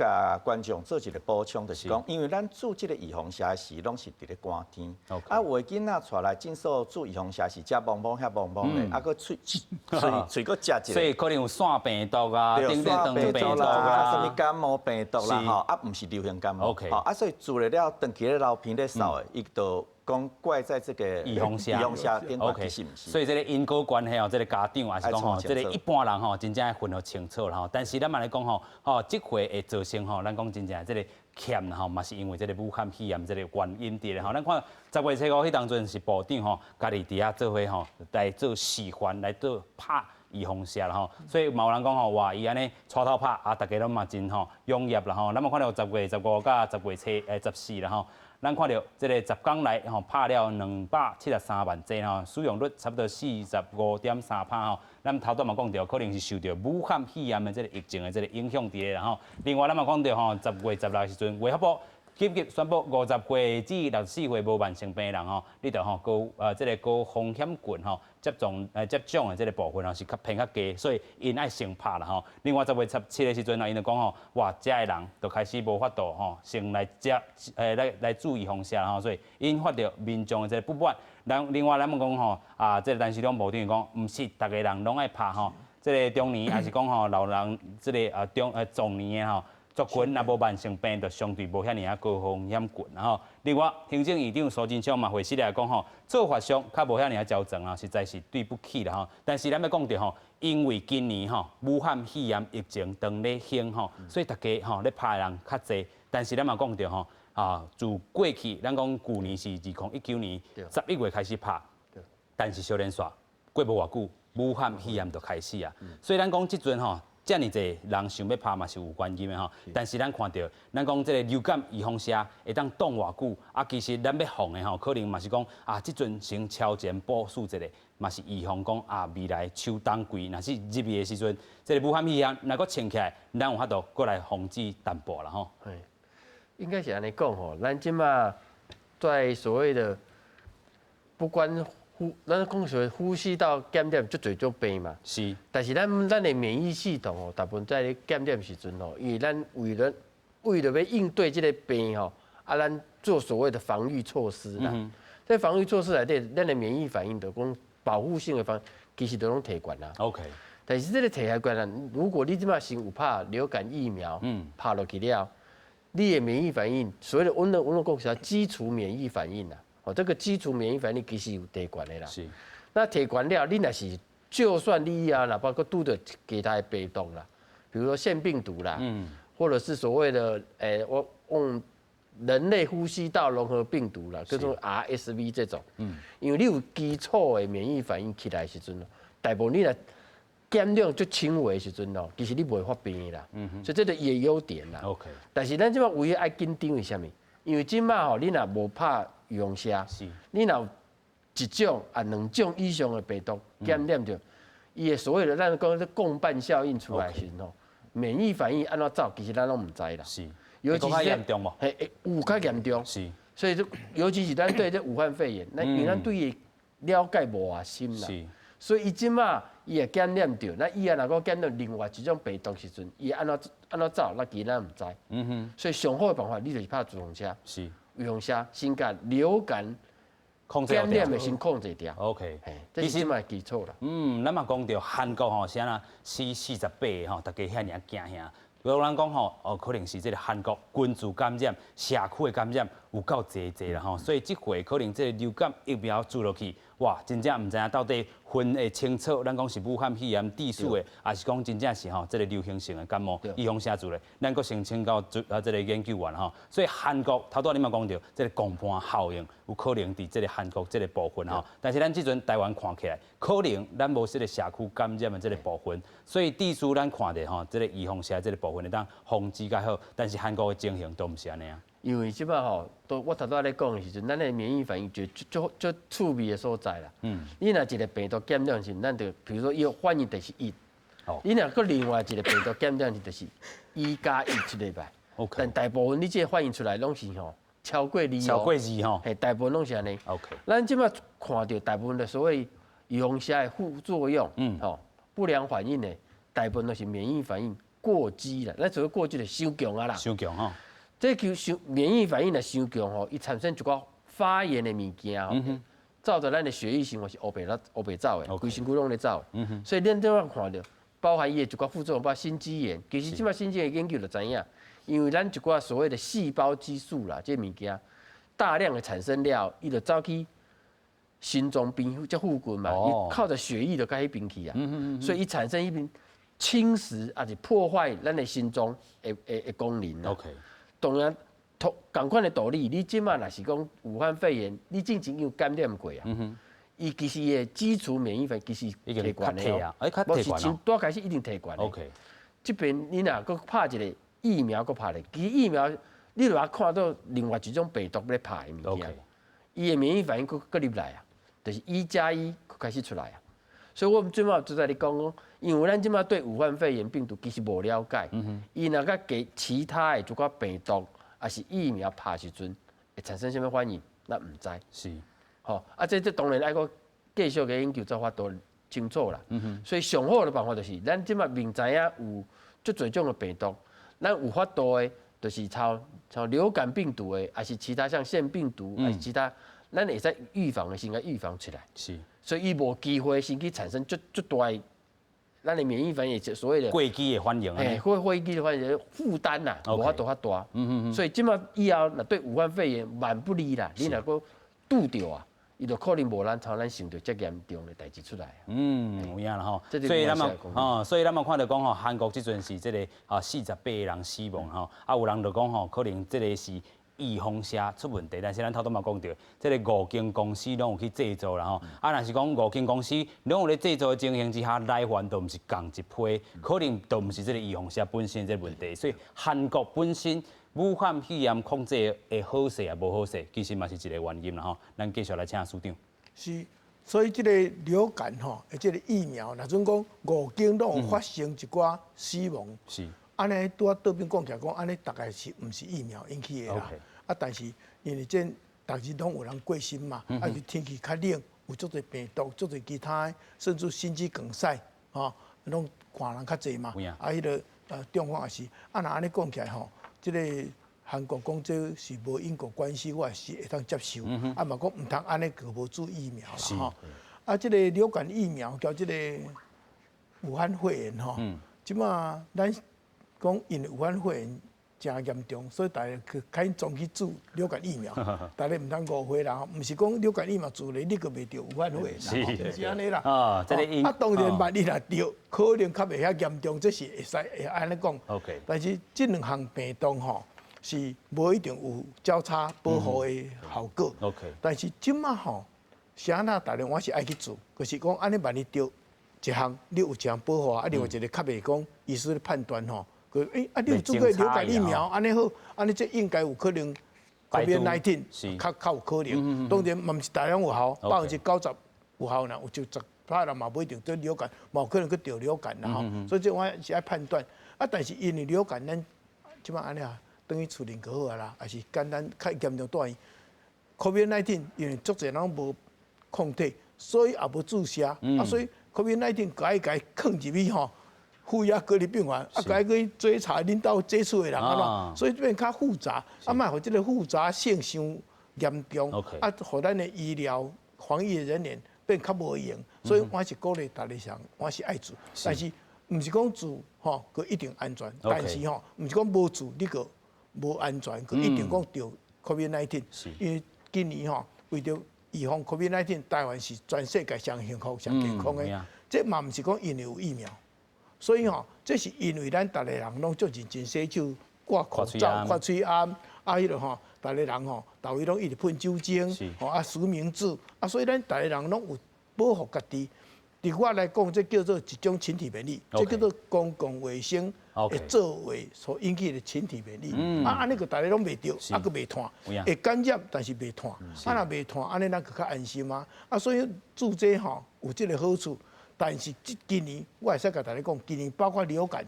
Speaker 3: 觀眾做一個補充，就是講，因為咱注這個預防射時，攏是佇咧寒天。啊，有的囡仔帶來診所注預防射是食摸摸遐摸摸的，啊，閣喙喙喙閣食一個。
Speaker 1: 所以可能有腺病毒啊，等等
Speaker 3: 病毒啊，啥物感冒病毒啦，吼，啊，毋是流行感冒。吼，啊，所以注了了，長期咧流鼻咧嗽的，伊就講怪在這個
Speaker 1: 預防射，
Speaker 3: 預防射頂懸，其實毋是。
Speaker 1: 所以這個因果關係哦，這個家長也是講吼，這個一般人吼，真正愛分予清楚啦吼。但是咱嘛來講吼，吼，這回會造成吼，咱講真正這個欠吼，嘛是因為這個武漢肺炎這個原因佇咧吼。咱看10月初五彼當陣是部長吼，家己佇遐做伙吼來做示範，來做拍預防射啦吼。所以嘛有人講吼，哇，伊按呢帶頭拍啊，大家攏嘛真吼踴躍啦吼。咱嘛看著10月15佮10月初14啦吼。咱看著這個十工內吼拍了273萬劑吼，使用率差不多45.3%吼。咱頭拄嘛講著，可能是受著武漢肺炎的這個疫情的這個影響佇咧啦吼。另外，咱嘛講著吼，10月16時陣，衛福部緊急宣布，50歲至64歲無慢性病的人吼，你著吼高這個高風險群吼接種接種的這個部分吼是較偏較低，所以𪜶愛先拍啦吼。另外10月17的時陣啊，𪜶就講吼，哇，遮的人就開始無法度吼，先來接來來注預防射吼，所以引發著民眾的這個不滿。另外咱們講吼，啊，這個陳時中部長講，毋是逐个人攏愛拍吼，這個中年抑是講吼老人，這個啊中壯年的吼。族群若無慢性病，就相對無遐爾仔高風險群啦吼。另外，行政院長蘇貞昌嘛，會時來講吼，做法上較無遐爾仔周全啊，實在是對不起啦吼。但是咱欲講著吼，因為今年吼武漢肺炎疫情當咧興吼，所以大家吼咧拍的人較濟。但是咱嘛講著吼，啊，自過去咱講舊年是2019年11月開始拍，但是小連續過無偌久，武漢肺炎就開始啊。所以咱講這陣吼，遮爾濟人想欲拍嘛是有原因的吼，但是咱看著，咱講這個流感預防射會當擋偌久，啊，其實咱欲防的吼，可能嘛是講啊，這陣先超前部署一下，嘛是預防講啊，未來秋冬季若是入去的時陣，這個武漢肺炎若閣衝起來，咱有法度閣來防止淡薄啦吼。
Speaker 4: 應該是按呢講吼，咱這馬在所謂的不管呼，咱講所謂呼吸道感染足濟種病嘛。但是咱咱的免疫系統吼，大部分在咧感染時陣吼，因為咱為了為了欲應對這個病吼，啊，咱做所謂的防禦措施啦。這防禦措施內底，咱的免疫反應就講保護性的防，其實都攏提懸啦。 但是這個提懸啊，如果你這擺先有拍流感疫苗，拍落去了，你的免疫反應，所謂的阮講啥基礎免疫反應啦，哦，這個基礎免疫反應其實有提懸的啦。那提懸了，你若是就算你啊，哪怕閣拄著其他的病毒啦，比如說腺病毒啦，或者是所謂的我用人類呼吸道融合病毒啦，叫做 RSV 這種，因為你有基礎的免疫反應起來的時陣，大部分你若感染足輕微的時陣哦，其實你袂發病的啦，所以這個伊的優點啦。 但是咱這擺唯一愛緊張是啥物？因為這擺吼，你若無拍預防射，你若有一種啊兩種以上的病毒感染著，伊的所謂的咱講這共伴效應出來的時陣吼，免疫反應按怎走，其實咱攏毋知啦。尤其是
Speaker 1: 較嚴重無？
Speaker 4: 嘿，有較嚴重。所以這尤其是咱對這武漢肺炎，咱因為咱對伊了解無偌深啦。所以伊這擺伊會感染著，那以後若閣感染另外一種病毒時陣，伊按怎按怎走，咱其實咱毋知。所以上好的辦法，你就是拍預防射。預防射先共流感
Speaker 1: 控制
Speaker 4: 感染的先控制掉。 這是這擺基礎啦。
Speaker 1: 咱嘛講著韓國吼，是按怎死48個吼，大家遐爾仔驚嚇。有人講吼，哦，可能是這個韓國群聚感染、社區的感染有夠濟濟啦吼，所以這回可能這個流感疫苗注落去，哇，真正毋知影到底分會清楚，咱講是武漢肺炎致死的，還是講真正是吼這個流行性的感冒預防射注咧，咱閣先請教啊這個研究員吼。所以韓國頭拄仔你嘛講著，這個共伴效應有可能佇這個韓國這個部分吼，但是咱這陣台灣看起來，可能咱無這個社區感染的這個部分，所以至少咱看著吼，這個預防射這個部分會當防止較好，但是韓國的情形都毋是按呢啊。
Speaker 4: 因為這擺吼，都我頭拄仔咧講的時陣，咱的免疫反應就足足趣味的所在啦。你若一個病毒感染時，咱就比如說伊的反應就是一，你若閣另外一個病毒感染時，就是1加1一禮拜。 但大部分你這個反應出來攏是吼超過二。
Speaker 1: 超過二吼。
Speaker 4: 嘿，大部分攏是按呢。 咱這擺看著大部分的所謂預防射的副作用，吼不良反應的，大部分都是免疫反應過激啦。咱所謂過激就傷強啊啦。
Speaker 1: 傷強吼。
Speaker 4: 這叫傷免疫反應若傷強吼，伊產生一寡發炎的物件吼，走著咱的血液循環是烏白啦烏白走的，規身軀攏咧走。所以咱這擺看著，包含伊的一寡副作用，包括心肌炎。其實這擺心肌炎研究就知影，因為咱一寡所謂的細胞激素啦，這物件大量的產生了，伊就走去心臟邊這附近嘛，伊靠著血液就到彼邊去啊，所以伊產生彼邊侵蝕抑是破壞咱的心臟的功能啦。 當然，同仝款的道理，你這擺若是講武漢肺炎，你之前有感染過啊？伊其實伊的基礎免疫反應其實提懸的哦，無是從拄開始一定提懸的。 這邊你若閣拍一個疫苗，閣拍咧，其實疫苗你若看到另外一種病毒咧拍的物件，伊的免疫反應閣閣入來啊，就是1加1閣開始出來啊。所以我們這擺就在咧講講，因為咱這擺對武漢肺炎病毒其實無了解，伊若佮給其他的一寡病毒，抑是疫苗拍時陣會產生啥物反應，咱毋知。吼，啊，這當然愛閣繼續個研究才法度清楚啦。所以上好的辦法就是，咱這擺明知影有足濟種的病毒，咱有法度的，就是抄像流感病毒的，抑是其他像腺病毒，抑是其他，咱會使預防的先共預防起來。所以伊無機會先去產生足足大的，咱的免疫反應，所謂的
Speaker 1: 過激的反應。
Speaker 4: 嘿，過激的反應負擔啦，無法度較大。所以這擺以後若對武漢肺炎萬不利啦，你若閣拄著啊，伊就可能無咱像咱想著遮嚴重的代誌出來。
Speaker 1: 有影啦吼。所以咱嘛，哦，所以咱嘛看著講吼，韓國這陣是這個啊48個人死亡吼，啊有人就講吼，可能這個是預防射出問題，但是咱頭拄嘛講著，這個五間公司攏有去製造啦吼。啊，若是講五間公司攏有咧製造的情形之下，來源都毋是仝一批，可能都毋是這個預防射本身這個問題。所以韓國本身武漢肺炎控制會好勢抑無好勢，其實嘛是一個原因啦吼。咱繼續來請署長。
Speaker 2: 是，所以這個流感吼，這個疫苗，若準講五間攏有發生一寡死亡。按呢拄仔倒邊講起來講，按呢大概是毋是疫苗引起的啦？啊，但是因為這逐日攏有人過身嘛，啊，是天氣較冷，有足濟病毒，足濟其他的，甚至心肌梗塞，吼，攏看人較濟嘛。啊，彼個狀況也是，啊，若按呢講起來吼，這個韓國講這是無因果關係，我也是會當接受。啊嘛講毋通按呢閣無注疫苗啦吼。啊，這個流感疫苗佮這個武漢肺炎吼，這馬咱講因為武漢肺炎誠嚴重，所以大家去開始總去注流感疫苗。大家毋通誤會啦，吼，毋是講流感疫苗注咧，你閣袂著武漢肺炎啦，是按呢啦。啊，當然萬一若著，可能較袂遐嚴重，這是會使會按呢講。 但是這兩項病毒吼，是無一定有交叉保護的效果。 但是這馬吼，是按怎大家我是愛去注，就是講按呢萬一著一項，你有一項保護，啊，另外一個較袂講醫師咧判斷吼，佢啊，你有注過流感疫苗，按呢好，按呢這應該有可能 COVID-19 較較有可能。當然嘛毋是大量有效，90%有效啦，有就10%人嘛無一定得流感，嘛有可能去著流感啦吼。所以這我是愛判斷。啊，但是因為流感咱這馬按呢啊，轉去厝裡就好啊啦，抑是簡單較嚴重住院。COVID-19 因為足濟人無抗體，所以也無注射，啊，所以 COVID-19 共伊共伊囥入去吼，負壓隔離病房，啊，共伊去追查恁兜接觸的人按怎，所以變較複雜，啊，莫予這個複雜性傷嚴重，啊，予咱的醫療防疫人員變較無閒，所以我是鼓勵大家上，我是愛注，但是毋是講注吼，閣一定安全，但是吼，毋是講無注你閣無安全，閣一定講著 COVID-19，因為今年吼為著預防 COVID-19，台灣是全世界上幸福、上健康的。這嘛毋是講因為有疫苗，所以吼，這是因為咱逐个人攏足認真洗手、掛口罩、掛喙罨，啊，彼个吼，逐个人吼，逐位攏一直噴酒精，吼啊實名制，啊，所以咱逐个人攏有保護家己。佇我來講，這叫做一種群體免疫，這叫做公共衛生的作為所引起的群體免疫。啊，按呢閣大家攏袂著，啊，閣袂傳，會感染，但是袂傳。啊，若袂傳，按呢咱閣較安心啊。啊，所以注這吼有這個好處，但是這今年我會使共大家講，今年包括流感，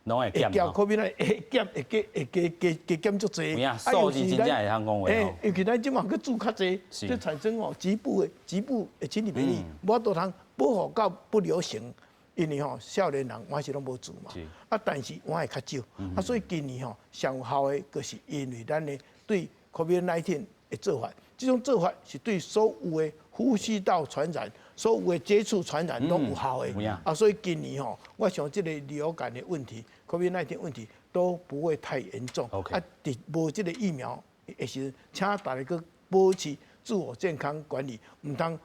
Speaker 1: 攏會減。
Speaker 2: 會減，會減，會加會加加加減足濟。
Speaker 1: 啊，數字真正會通講話。
Speaker 2: 尤其咱這馬閣注較濟，這產生哦局部的局部的群體免疫，無法度通保護到不流行，因為吼少年人我是攏無注嘛，啊，但是我會較少，啊，所以今年吼上有效的，就是因為咱的對 COVID-19 的做法，這種做法是對所有的呼吸道傳染、所有的接觸傳染攏有效的，啊，所以今年吼，我想這個流感的問題、COVID-19 問題都不會太嚴重。啊，佇無這個疫苗的時陣，請大家閣保持自我健康管理，毋通。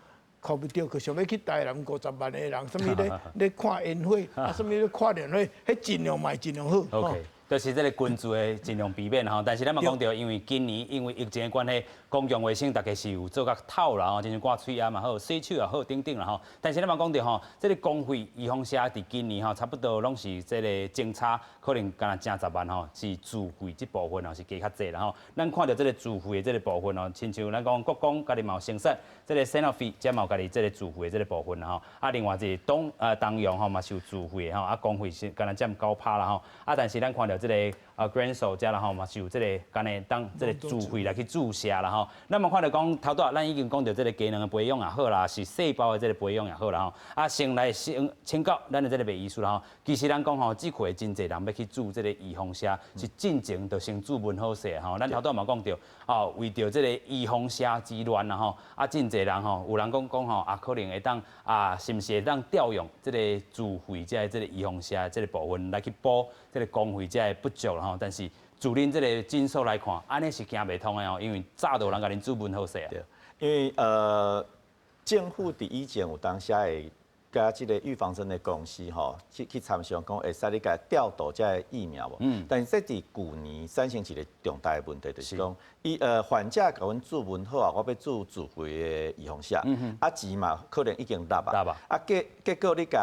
Speaker 2: 看不著，閣想欲去台南50萬个人，啥物咧咧看煙火，啊，啥物咧看聯會，彼盡量莫盡量好。
Speaker 1: OK，就是這個群聚的盡量避免吼。但是咱嘛講著，因為今年因為疫情的關係，公共衛生大家是有做較透啦吼，親像掛喙罨嘛好，洗手也好，等等啦吼。但是咱嘛講著吼，這個公費預防射佇今年吼，差不多攏是這個增差，可能敢若正10萬吼，是自費這部分吼是加較濟啦吼。咱看著這個自費的這個部分吼，親像咱講國光家己嘛有成設，這個 Sanofi 這嘛有家己這個自費的這個部分啦吼。啊，另外就是東洋吼嘛是有自費的吼，啊公費是敢若佔9%啦吼。啊，但是咱看著這個啊 Gracell 這啦吼嘛是有這個敢若當這個自費來去注射啦吼。咱嘛看著講頭拄仔咱已經講著這個雞卵的培養也好啦，是細胞的這個培養也好啦吼。啊，先來先請教咱的這個麥醫師啦吼。其實咱講吼，這回真濟人欲去注這個預防射，是進前就先注文好勢吼。咱頭拄仔嘛講著，哦，為著這個預防射之亂啦吼，啊，真濟人吼，有人講講吼，啊，可能會當啊，是毋是會當調用這個自費這個這個預防射這個部分來去補這個公費這個不足啦吼。但是自恁這個診所來看，按呢是行袂通的哦，因為早就有人共恁注文好勢啊。
Speaker 3: 對，因為政府佇以前有當時會佮這個預防針的公司吼，去參詳講會使你共調度這個疫苗無？但是這佇舊年產生一個重大的問題，就是講，伊患者共阮注文好啊，我欲注自費的預防射，啊錢嘛可能已經納啊，啊結果你共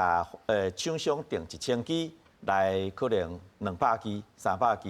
Speaker 3: 廠商訂1000支來可能200支、300支，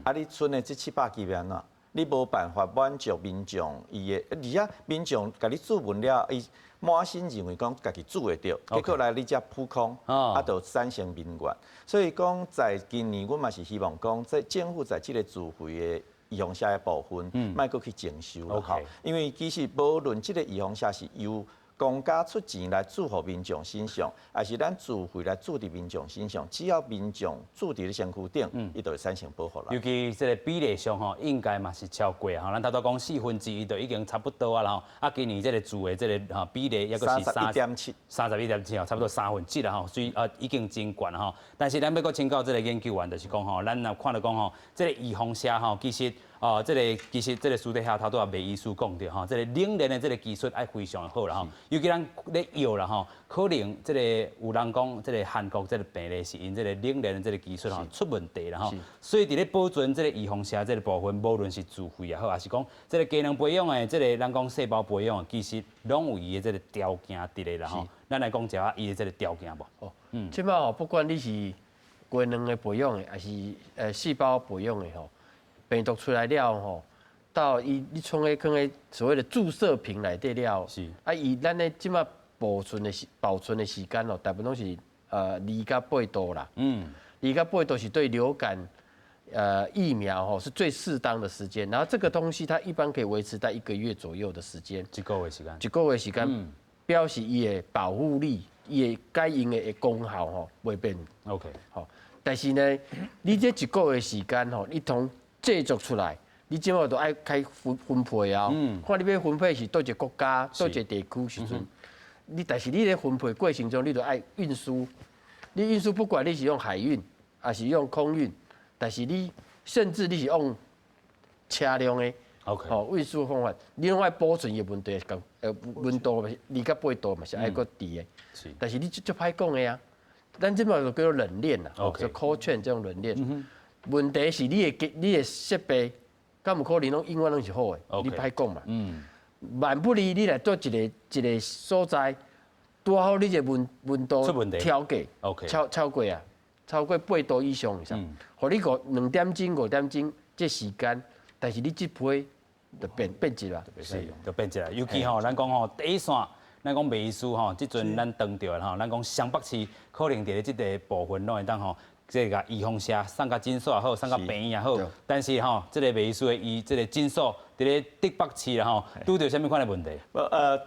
Speaker 3: 啊你賰的這700支欲按怎？你無辦法滿足民眾伊的，而且民眾共你注文了，伊滿心認為講家己注會著，結果來你遮撲空，啊，就產生民怨。所以講，在今年，阮嘛是希望講，在政府在這個自費的預防射的部分，莫閣去徵收啦。因為其實無論這個預防射是由公家出錢來注予民眾身上，抑是咱自費來注佇民眾身上，只要民眾注佇咧身軀頂，伊就會產生保護啦。
Speaker 1: 尤其這個比例上吼，應該嘛是超過吼。咱頭拄講1/4就已經差不多啊啦吼。啊，今年這個注的這個吼比例抑閣是
Speaker 3: 31.7，31.7
Speaker 1: 吼，差不多1/3啦吼，所以已經真懸吼。但是咱欲閣請教這個研究員，就是講吼，咱若看著講吼，這個預防射吼，其實哦，這個其實這個私底下頭拄仔麥醫師講著吼，這個冷鏈的這個技術愛非常好啦吼。尤其咱咧藥啦吼，可能這個有人講這個韓國這個病例是𪜶這個冷鏈的這個技術吼出問題啦吼。所以佇咧保存這個預防射這個部分，無論是自費也好，抑是講這個雞卵培養的這個咱講細胞培養，其實攏有伊的這個條件佇咧啦吼。咱來講一下伊的這個條件無？
Speaker 4: 哦，這擺吼，不管你是雞卵的培養的，抑是細胞培養的吼。病毒出來了吼，到伊你創咧囥咧所謂的注射瓶內底了，啊，伊咱咧這擺保存的時間哦，大部分攏是2到8度啦。2到8度是對流感疫苗吼是最適當的時間。然後這個東西它一般可以維持在一個月左右的時間。
Speaker 1: 一個月時間。
Speaker 4: 一個月時間，表示伊的保護力，伊的該用的功效吼袂變。 好，但是呢，你這一個月時間吼，你通製作出來，你這擺就愛開分分配啊。看你欲分配是佗一個國家、佗一個地區時陣，你但是你咧分配過程中，你就愛運輸。你運輸不管你是用海運，抑是用空運，但是你甚至你是用車輛的， 吼運輸方法，你攏愛保存的問題，共溫度2到8度嘛是愛閣佇的。但是你足歹講的啊，咱這擺就叫做冷鏈啦，就 cold chain 這種冷鏈。問題是你的設備，敢有可能攏永遠攏是好的？你歹講嘛。萬不離你來佗一個一個所在，拄好你這溫度超過，超過啊，超過8度以上以上，予你2點鐘、5點鐘這時間，但是你這批就變質啦。
Speaker 1: 是，就變質啦。尤其吼，咱講吼第一線，咱講麥醫師吼，這陣咱當著吼，咱講雙北市可能佇咧這個部分攏會當吼。這個預防射送到診所也好，送到病院也好，但是吼，這個麥醫師的伊這個診所佇咧竹北市啦吼，拄著啥物款的問題？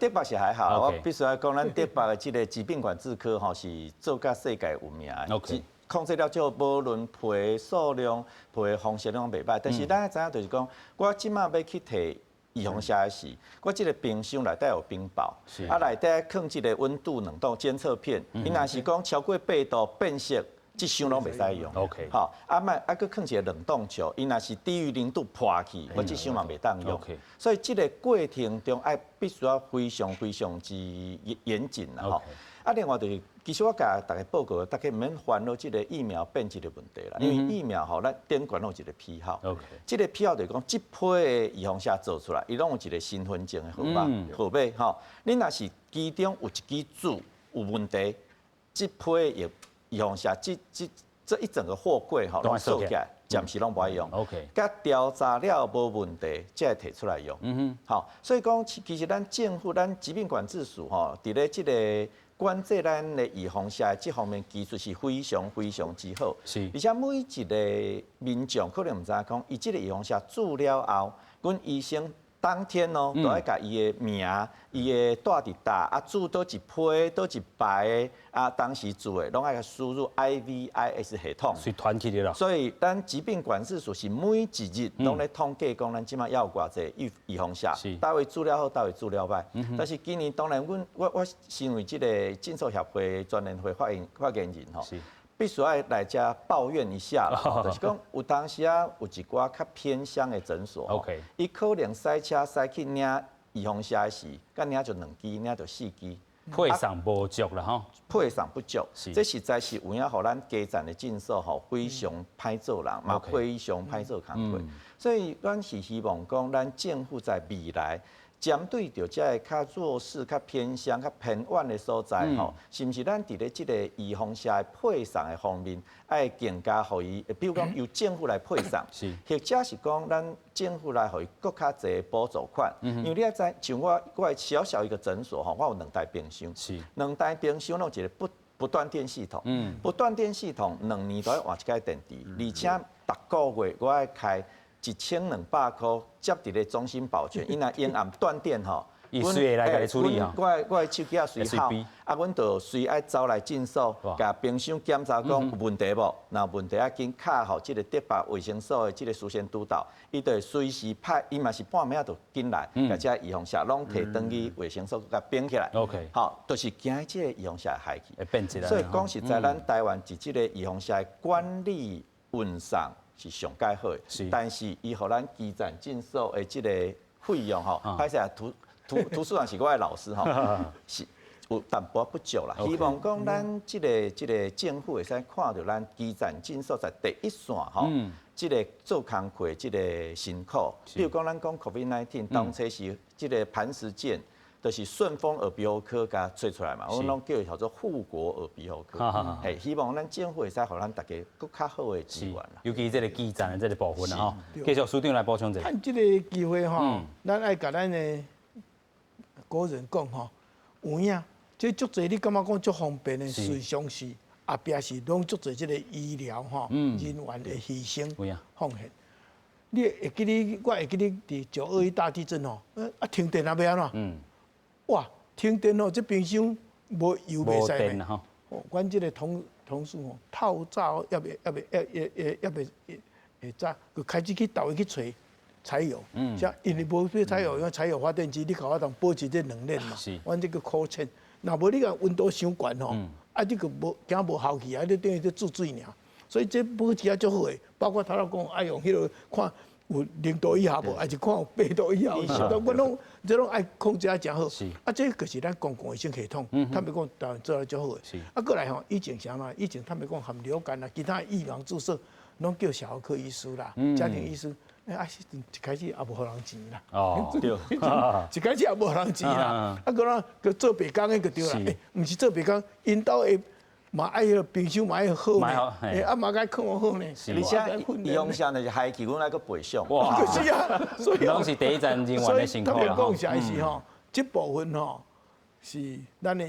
Speaker 3: 竹北是還好，我必須愛講，咱竹北的這個疾病管制科吼是做甲世界有名的。 控制了之後，無論批數量、批方式攏袂䆀，但是咱愛知影就是講，我這擺欲去提預防射的時，我這個冰箱內底有冰雹，啊內底囥這個溫度冷凍監測片，伊若是講超過8度變色。這箱攏袂使用。 好，啊莫啊閣囥一個冷凍球，伊若是低於0度破去，我這箱嘛袂當用。 所以這個過程中愛必須要非常非常之嚴謹啦吼。啊，另外就是，其實我共大家報告，大家毋免煩惱這個疫苗變質的問題啦，因為疫苗吼，咱頂懸攏有一個批號。 這個批號就是講，這批的預防射做出來，伊攏有一個身份證的號碼吼。你若是其中有一支注有問題，這批疫預防射，這一整個貨櫃吼，攏鎖起來，暫時攏無愛用。 佮調查了無問題，才會提出來用。好，所以講，其實咱政府、咱疾病管制署吼，佇咧這個管制咱的預防射的這方面技術是非常非常之好。而且每一個民眾可能毋知影講，伊這個預防射注了後，阮醫生當天哦，都愛共伊的名、伊的蹛佇佗，啊注佗一批、佗一排的，啊當時注的，攏愛輸入 IVIS 系統。
Speaker 1: 是團起的啦。
Speaker 3: 所以咱疾病管制署是每一日攏咧統計講，咱這擺猶有偌濟預防射，佗位注了好，佗位注了䆀。但是今年當然，阮我身為這個診所協會全聯會發言人吼。必須愛來遮抱怨一下啦，就是講有當時啊，有一寡較偏鄉的診所，伊可能駛車駛去領預防射的時，佮領著兩支，領著四支，
Speaker 1: 配送無足啦吼，
Speaker 3: 配送不足，這實在是有影予咱基層的診所吼非常歹做人，嘛非常歹做工課。所以，咱是希望講，咱政府在未來針對著這个較弱勢、較偏鄉、較偏遠的所在吼，是毋是咱佇咧這個預防射的配送的方面，愛更加予伊，比如講由政府來配送，或者是講咱政府來予伊閣較濟補助款。因為你愛知，像我小小一個診所吼，我有兩台冰箱，兩台冰箱攏有一個不斷電系統，不斷電系統2年都愛換一擺電池，而且逐個月我愛開1200箍，接佇咧中心保全，伊若陰暗斷電吼，
Speaker 1: 伊隨會來共你處理啊。
Speaker 3: 我的手機仔隨敲，啊，阮就隨愛走來診所，共冰箱檢查講有問題無？若有問題愛緊敲予這個竹北衛生所的這個事先督導，伊就會隨時派，伊嘛是半暝仔就緊來，共這預防射攏提轉去衛生所共冰起來。 好，就是驚這個預防射害去。
Speaker 1: 會變質。
Speaker 3: 所以講實在，咱台灣佇這個預防射的管理運送是上蓋好的，但是伊予咱基層診所的這個費用吼，歹勢啊，塗塗塗處長是我的老師吼，是有淡薄不足啦。希望講咱這個政府會使看著咱基層診所在第一線吼，這個做工課這個辛苦。比如講咱講 COVID-19 當初是這個磐石艦，就是順風耳鼻喉科共揣出來嘛，阮攏叫伊叫做護國耳鼻喉科。嘿，希望咱政府會使予咱大家閣較好的資源啦。
Speaker 1: 尤其這個基層的這個部分啦吼。繼續署長來補充者。
Speaker 2: 趁這個機會吼，咱愛共咱的國人講吼，有影，這足濟你感覺講足方便的，實際上是後壁是攏足濟這個醫療吼人員的犧牲奉獻。你會記得，我會記得佇9·21大地震吼，啊停電啊欲按怎？哇，停電哦，這冰箱無油袂使呢。哦，阮這個同事吼，透早猶未猶未猶猶猶猶未會早，就開始去逐位去揣柴油。像因為無買柴油，用柴油發電機，你較法度保持這冷鏈嘛。阮這個 cold chain，若無你共溫度傷懸吼，啊你閣無驚無效去啊，你等於咧注水爾。所以這保持啊足好的，包括頭仔講愛用彼個看有零度以下無，還是看有8度以下，我攏這攏愛控制啊誠好。啊，這就是咱公共衛生系統，坦白講，台灣做得足好的。啊，過來吼，以前啥嘛？以前坦白講，含流感啊，其他預防注射，攏叫小兒科醫師啦、家庭醫師。啊，彼陣一開始也無予人錢啦。
Speaker 1: 哦，對。
Speaker 2: 一開始也無予人錢啦。啊，閣哪閣做白工的就對啦。欸，毋是做白工，𪜶兜的嘛愛彼冰箱嘛愛好呢，欸，啊嘛該囥好呢。
Speaker 3: 而且預防射若是害去，阮愛閣賠償。
Speaker 1: 哇，
Speaker 2: 是啊，所以
Speaker 1: 攏是第一線人員的辛苦啦。
Speaker 2: 特別講實是吼，這部分吼是咱的，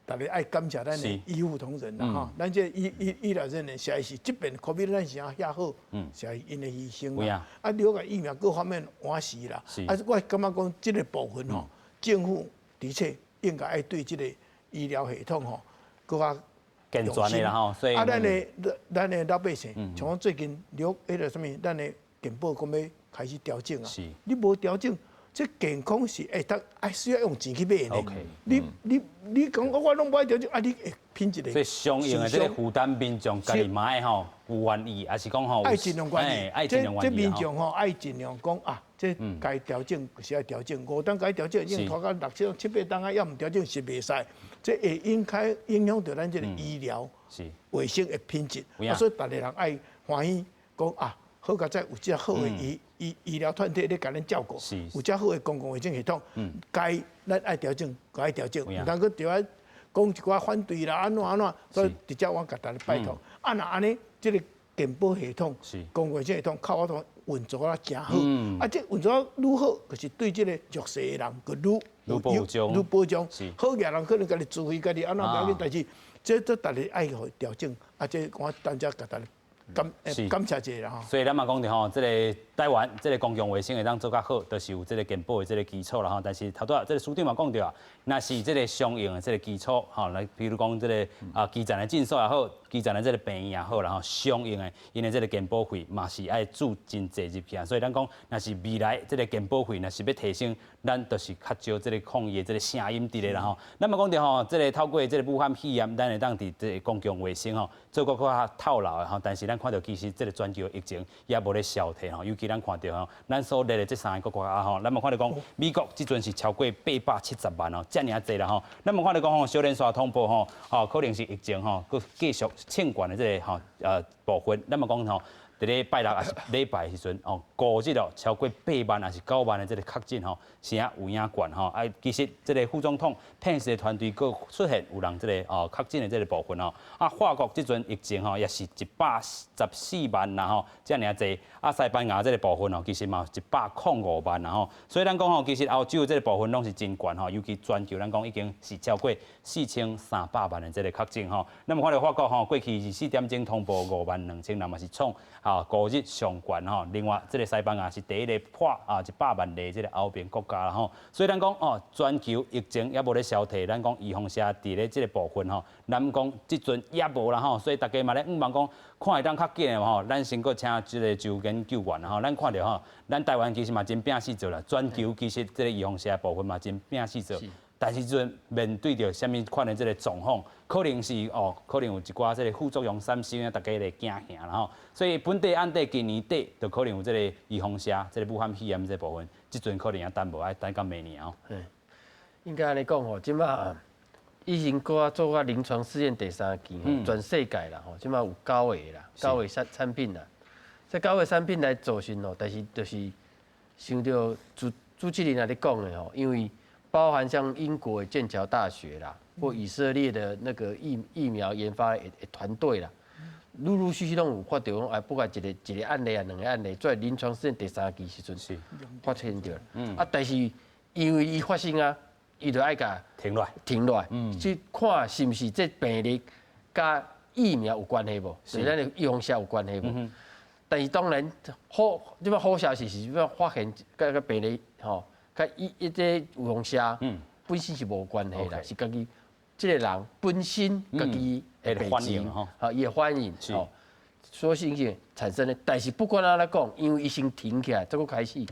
Speaker 2: 逐家愛感謝咱的醫護同仁啦吼。咱這醫療人員實在是這邊 COVID 咱是遐好，是𪜶的犧牲啦。啊，流感疫苗各方面晚時啦。啊，我感覺講這個部分吼，政府的確應該愛對這個醫療系統吼，閣較
Speaker 1: 健全的啦吼，所以
Speaker 2: 啊，咱的老百姓，像講最近流彼個啥物，咱的健保講欲開始調整啊。你無調整，這健康是會當愛需要用錢去買的。你講我攏無愛調整，啊，你會品質的。
Speaker 1: 所以相應的這個負擔，民眾家己嘛愛吼有願意，還是講吼
Speaker 2: 愛盡量願意。
Speaker 1: 愛盡量願意。
Speaker 2: 這民眾吼愛盡量講啊，這該調整就是愛調整，五冬該調整已經拖到六七七八冬啊，猶毋調整是袂使。這會影響著咱這個醫療衛生的品質。啊，所以逐个人愛歡喜講啊，好佳哉有這好的醫療團體咧共咱照顧，有這好的公共衛生系統，該咱愛調整，就愛調整，毋通閣著愛講一寡反對啦，按怎按怎，所以佇遮我共大家拜託，啊若按呢，這個健保系統、公共衛生系統較法度運作啊誠好，啊這運作愈好，就是對這個弱勢的人閣愈
Speaker 1: 愈保障，
Speaker 2: 愈保障。好額人可能家己自費，家己按怎無要緊，但是這這逐家愛予調整，啊這我等遮共大家感謝一下啦吼。
Speaker 1: 所以咱嘛講著吼，這個台灣這個公共衛生會當做較好，就是有這個健保的這個基礎啦吼。但是頭拄仔這個署長嘛講著啊，若是這個相應的這個基礎吼，來比如講這個啊基層的診所也好，基層的這個病院也好啦吼，相應的𪜶的這個健保費嘛是愛注真濟入去啊。所以咱講，若是未來這個健保費若是欲提升，咱就是較少這個抗議的這個聲音佇咧啦吼。咱嘛講著吼，這個透過這個武漢肺炎，咱會當佇這個公共衛生吼做閣較透漏的吼。但是咱看著其實這個全球疫情也無咧消退吼，尤其咱看著吼，咱所列的這三個國家吼，咱嘛看著講美國這陣是超過870萬哦，遮爾濟啦吼。咱嘛看著講吼，小連續通報吼，吼可能是疫情吼，閣繼續衝懸的這個吼部分。咱嘛講吼，佇咧拜六抑是禮拜的時陣哦，五日哦超過8萬抑是9萬的這個確診吼，是啊有影懸吼。啊，其實這個副總統彭斯的團隊閣出現有人這個哦確診的這個部分吼。啊，法國這陣疫情吼也是114萬啦吼，遮爾濟。啊，西班牙這個部分吼，其實嘛105萬啦吼。所以咱講吼，其實歐洲這個部分攏是真懸吼，尤其全球咱講已經是超過4300萬的這個確診吼。咱嘛看著法國吼，過去24點鐘通報5萬2千人嘛是創吼。啊5日上懸吼。另外，這个西班牙是第一个破100萬例這个歐盟國家啦吼。所以咱講哦，全球疫情猶無咧消退，咱講預防射佇咧這个部分吼，咱講這陣猶無啦吼。所以大家嘛咧向望講，看會當較緊的吼，咱先閣請這个周研究員吼，咱看著吼，咱台灣其實嘛真拚死做啦，全球其實這个預防射部分嘛真拚死做。但是這陣面對著啥物款的這个狀況，可能是哦，可能有一寡這个副作用產生，大家會驚嚇啦吼。所以本地案底今年底就可能有這个預防射，這个武漢肺炎這部分，這陣可能也等無愛等到明年哦。
Speaker 4: 應該按呢講吼，這馬已經閣做甲臨床試驗第三期，全世界啦吼，這馬有九个啦，九个產品啦。這九个產品來做成哦，但是就是像著主持人來咧講的吼，因為包含像英國的劍橋大學啦，或以色列的那個疫苗研發的團隊啦，陸陸續續攏有發著講，哎，不管一个一个案例啊，兩個案例，在臨床試驗第三期時陣發現著，啊，但是因為伊發生啊，伊就愛共
Speaker 1: 停落來，
Speaker 4: 停落來，去看是毋是這病例佮疫苗有關係無，是咱的預防射有關係無？但是當然好，這擺好消息是這擺發現佮個病例吼。佮伊伊這預防射本身是無關係啦，是家己這个人本身家己的
Speaker 1: 反應吼，
Speaker 4: 伊的反應吼，所以是產生的。但是不管按怎講，因為伊先停起來，這閣開始，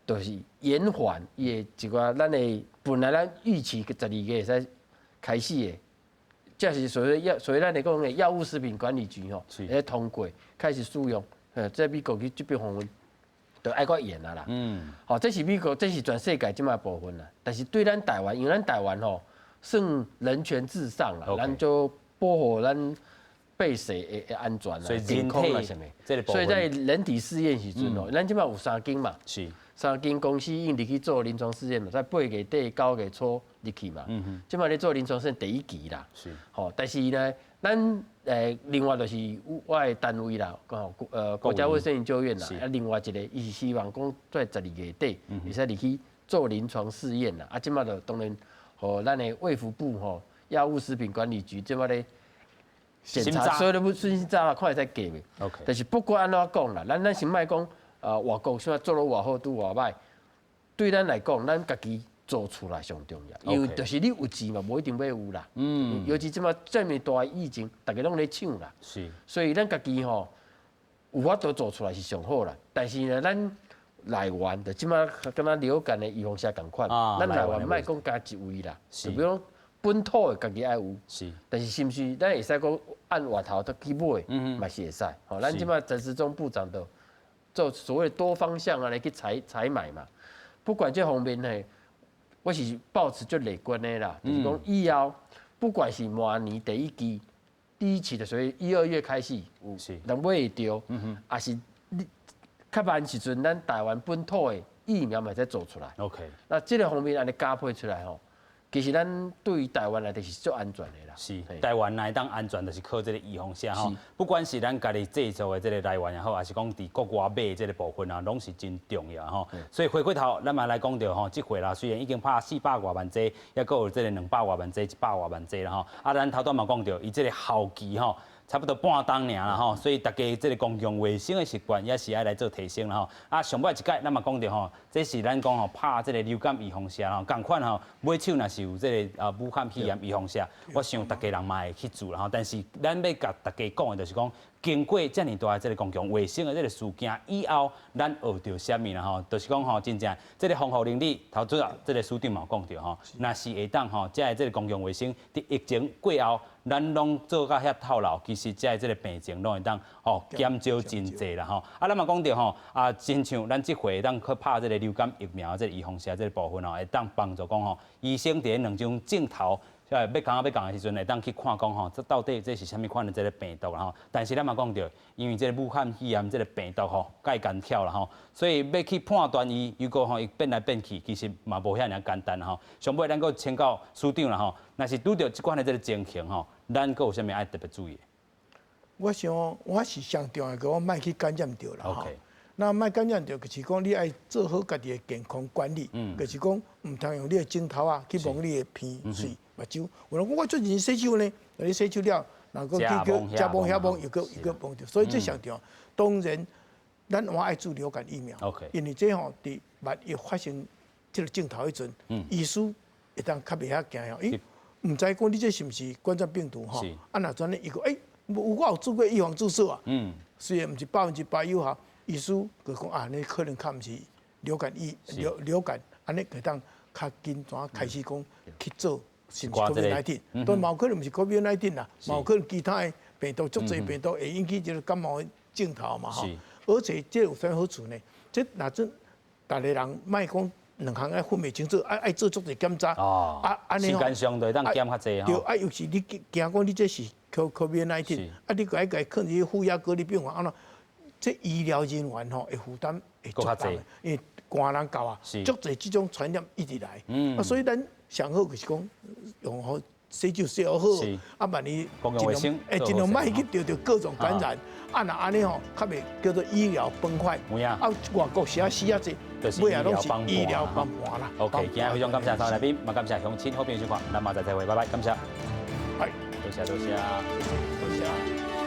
Speaker 4: 就是延緩伊的一寡咱的本來咱預期12月會使開始的，這是屬於藥，所以咱來講的藥物食品管理局吼，咧通過開始使用，這美國去這邊訪問。就愛閣延啊啦，好，這是美國，這是全世界這馬部分啦。但是對咱台灣，因為咱台灣吼算人權至上啦，咱就保護咱百姓的安全啦、健康啦啥物。所以在人體試驗時陣吼，咱這馬有三間嘛，三間公司已經入去做臨床試驗嘛，在8月底9月初入去嘛。這馬咧做臨床試驗第一期啦。吼，但是呢，咱另外就是我的單位啦，國家衛生研究院啦，啊，另外一個伊是希望講在12月底會使入去做臨床試驗啦。啊，這馬就當然，予咱的衛福部吼藥物食品管理局這馬咧檢查，所以都不審查啦，看會使過袂。但是不管按怎講啦，咱先莫講外國啥做得偌好拄偌歹，對咱來講，咱家己做出來上重要，因為就是你有錢嘛，無一定欲有啦。尤其這馬這麼大疫情，大家攏咧搶啦。所以咱家己吼有法度做出來是上好啦。但是呢，咱來源就這馬敢若流感的預防射仝款，咱來源莫講焦一位啦，就比如講本土的家己愛有。但是是毋是咱會使講按外頭去買，嘛是會使。吼，咱這馬陳時中部長都做所謂多方向啊來去採買嘛。不管這方面呢，我是抱持足樂觀的啦，就是講以後不管是明年第一期、第一期的，所以一二月開始有人買會著，抑是你較慢時陣，咱台灣本土的疫苗嘛會使做出來。 那這个方面按呢加配出來吼，其實咱對於台灣來講是足安全的啦。
Speaker 1: 是，台灣若會當安全，就是靠這个預防射吼。不管是咱家己製造的這个來源也好，抑是講佇國外買的這个部分啊，攏是真重要吼。所以回過頭，咱嘛來講著吼，這回啦，雖然已經拍400外萬劑，抑閣有這个200外萬劑、100外萬劑啦吼。啊，咱頭拄嘛講著，伊這个效期吼，差不多半冬爾啦吼，所以大家這个公共衛生的習慣也是愛來做提升啦吼。啊，上尾一擺咱嘛講著吼，這是咱講吼拍這个流感預防射吼，仝款吼，尾手若是有這个武漢肺炎預防射，我想逐家人嘛會去注啦吼。但是咱欲共大家講的就是講，經過遮爾大的這个公共衛生的這个事件以後，咱學著啥物啦吼？就是講吼，真正這个防護能力，頭拄仔這个署長嘛有講著吼，若是會當吼，這个這个公共衛生佇疫情過後，咱攏做甲遐透漏，其實這个這个病情攏會當吼減少真濟啦吼。啊，咱嘛講著吼，啊，親像咱這回會當去拍這个流感疫苗這个預防射這个部分吼，會當幫助講吼，醫生佇咧兩種鏡頭。欲共欲共的時陣，會當去看講吼，這到底這是啥物款的這个病毒啦吼。但是咱嘛講著，因為這个武漢肺炎這个病毒吼，蓋艱巧啦吼，所以欲去判斷伊，如果吼伊變來變去，其實嘛無遐爾簡單吼。上尾咱閣請教署長啦吼，若是拄著這款的這个情形吼，咱閣有啥物愛特別注意的？
Speaker 2: 我想我是上重要的，我莫去感染著啦吼。那莫感染著，就是講你愛做好家己的健康管理，就是講毋通用你的指頭仔去摸你的鼻、喙、目睭。有人講我最近洗手呢，你洗手了，若閣去閣食無遐罔，又閣又閣碰著，所以這上重要。當然，咱嘛愛注流感疫苗，因為這吼佇萬一發生這個症頭彼陣，醫師會當較袂遐驚吼，伊毋知講你這是毋是冠狀病毒吼？啊，若按呢伊講，欸，有我有注過預防注射啊，雖然毋是100%有效，醫師就講啊，你可能較毋是流感疫流流感，按呢會當較緊怎開始講去做是毋是 COVID-19，都嘛有可能毋是 COVID-19 啦，嘛有可能其他的病毒，足濟病毒會引起這個感冒的症頭嘛吼。而且這有啥好處呢？這若陣逐個人莫講兩項愛分袂清楚，愛愛做足濟檢查，
Speaker 1: 啊，按呢時間上就會當減較濟
Speaker 2: 吼。對，啊，尤其你驚講你這是 COVID-19，啊，你閣愛共伊囥佇負壓隔離病房，按怎？這醫療人員吼會負擔會足重，因為寒人到啊，足濟這種傳染一直來，啊，所以咱上好就是講用好洗手洗好，啊，萬一
Speaker 1: 盡量
Speaker 2: 欸盡量莫去著著各種感染，啊，若按呢吼，較袂叫做醫療崩壞，啊，外國時啊死啊濟，
Speaker 1: 尾仔攏
Speaker 2: 是醫療崩盤啦。
Speaker 1: OK，今日非常感謝三位來賓，嘛感謝鄉親好朋友收看，咱嘛再會，拜拜，感謝。
Speaker 2: 拜，
Speaker 1: 多謝多謝，
Speaker 2: 多謝。